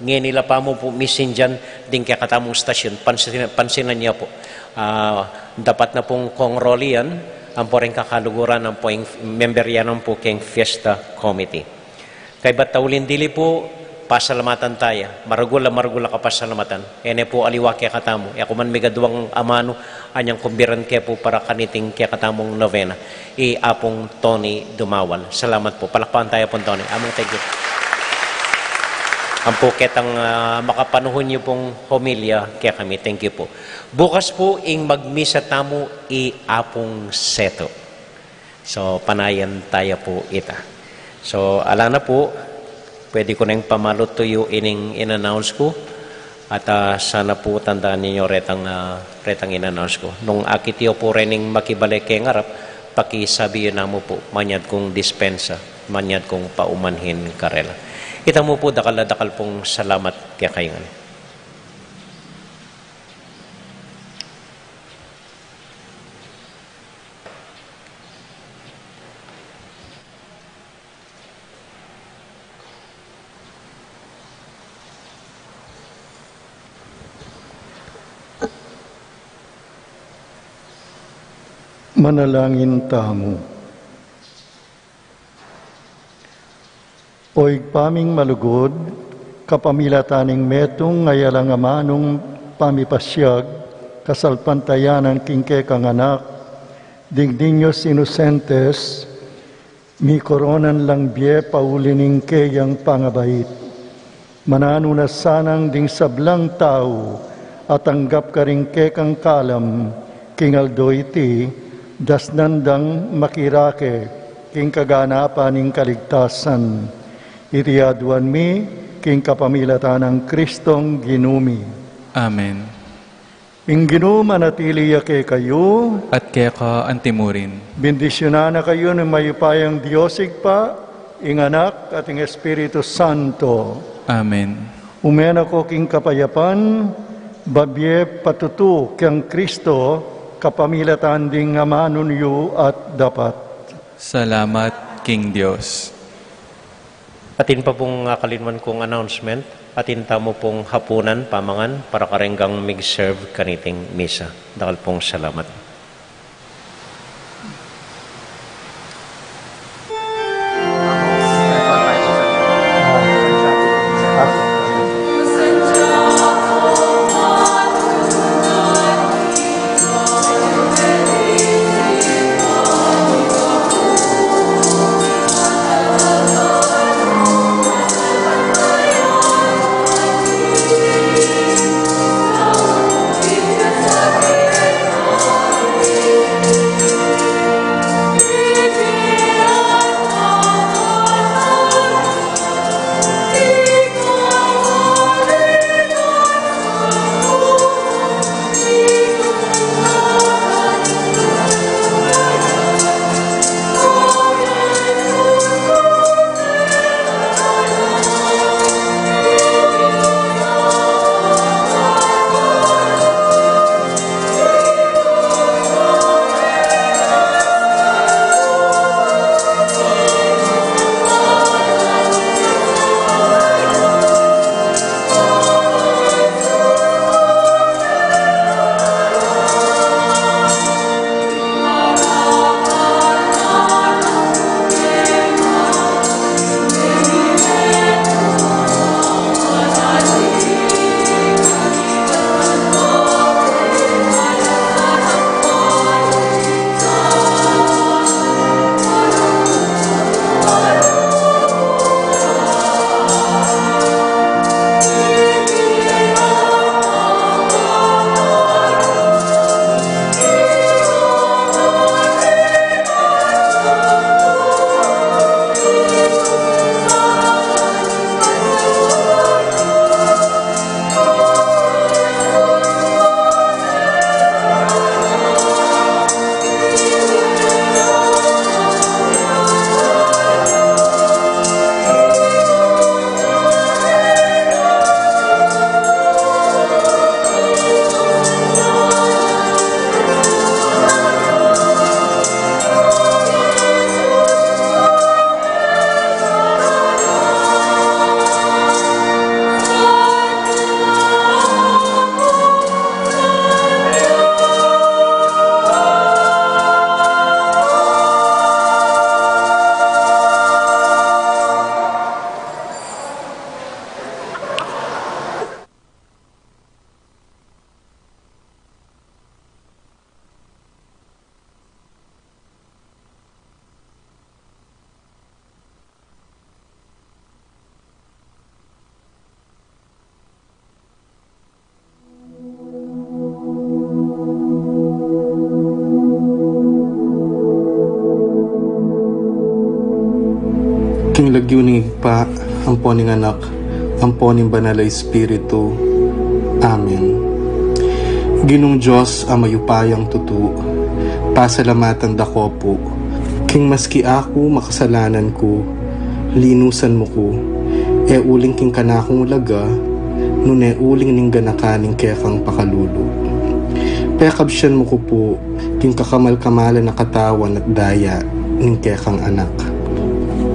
ngeni la pa mu pu misindian ding kekatamung stasyun. Pansin-, pansinan ye pu. Ah, dapat na pung Kong Rolly yan, ampo reng kakaluguran, ampo ing member ya naman pu keng Fiesta Committee. Kaybat ta uling dili pu, pasalamatan taya. Maragul a, maragul a kapasalamatan. E ne pu aliwa kekatamu. E ku man migaduang amanu, anyang kumbiran ke pu para kaniting kekatamung novena. I Apung Tony Dumawal. Salamat pu. Palakpakan taya pu, Tony. Among, thank you. Ampo ketang, ah, makapanuhun yu pung homilya kekami. Thank you pu. Bukas pu ing magmisa tamu i Apung Setu. So, panayan taya pu ita. So, ala na pu, pwede ku neng pamalutu yu ining in-announce ku. At, ah, sana pu tandaan ninyo retang, ah, retang in-announce ku. Nung akit yu pu rening makibalik keng arap, pakisabi yu namu pu, manyad kung dispensa, manyad kung paumanhin karela. Ita mu pu, dakal a dakal pung salamat kekayu ngan. Manalangin tamu. O Ibpa ming malugud, kapamilatan ning metung a alang amanung pamipasiag, kasalpantayanan king kekang Anak, ding niños inosentes, mikoronan lang bie pauli ning keyang pangabait. Mananu na sanang ding sablang tau a tanggap karing kekang kalam king aldo iti, dasnan dang makirake king kaganapan ning kaligtasan. Iti aduan mi king kapamilatan nang Kristong Ginu mi. Amen. Ing Ginu manatili ya kekayu. At keka antimurin. Bendisyunan na kayu ning mayupayang Dios Ibpa, ing Anak, at ing Espiritu Santo. Amen. Ume na ko king kapayapan, babie patutu kang Kristo, kapamilatan ding amanu yu at dapat. Salamat king Dios. Atin pa pung, ah, kalinwan kung announcement, atin tamu pung hapunan pamangan para kareng gang mig-serve kaniting misa. Dakal pung salamat. King lagyu ning Ibpa, ampo ning Anak, ampo ning Banal a Espiritu. Amen. Ginung Dios a mayupayang tutu, pasalamatan da ko pu, king maski aku makasalanan ku, linusan mu ku, e uling king kanakung laga, nune uling ning ganaka ning kekang pakalulu. Pekabsian mu ku pu, king kakamal-kamalan a katawan at daya ning kekang Anak.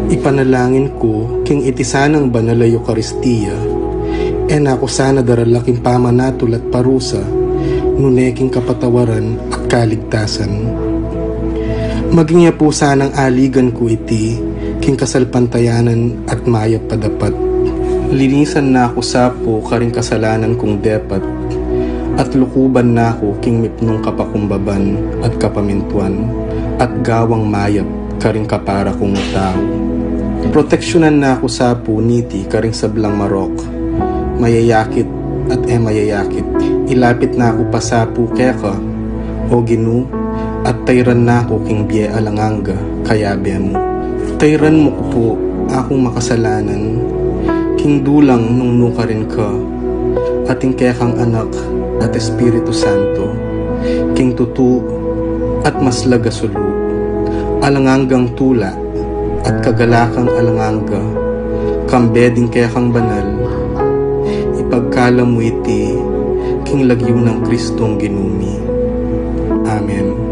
Ipanalangin ku, king iti sanang banal a Eukaristia, e na ku sana darala king pamanatul at parusa, nune king kapatawaran at kaligtasan. Maging ya pu sanang aligan ku iti, king kasalpantayanan at mayap a dapat. Linisan na ku sa pu karing kasalanan kung depat, at lukuban na ku king mipnung kapakumbaban at kapamintuan, at gawang mayap karing kapara kung tau. Proteksyunan na ku sa pu niti karing sablang marok, mayayakit at e mayayakit. Ilapit na ku pa sa pu keka, O Ginu, at tayran na ku king bie alang angga, kayabe mu. Tayran mu ku pu akung makasalanan, king dulang nung nukarin ka, at ing kekang Anak at Espiritu Santo, king tutu at maslag a sulu, alang anggang tula at kagalakang alang angga, kambe ding kekang banal, ipagkalam mu iti king lagyu nang Kristong Ginu mi. Amen.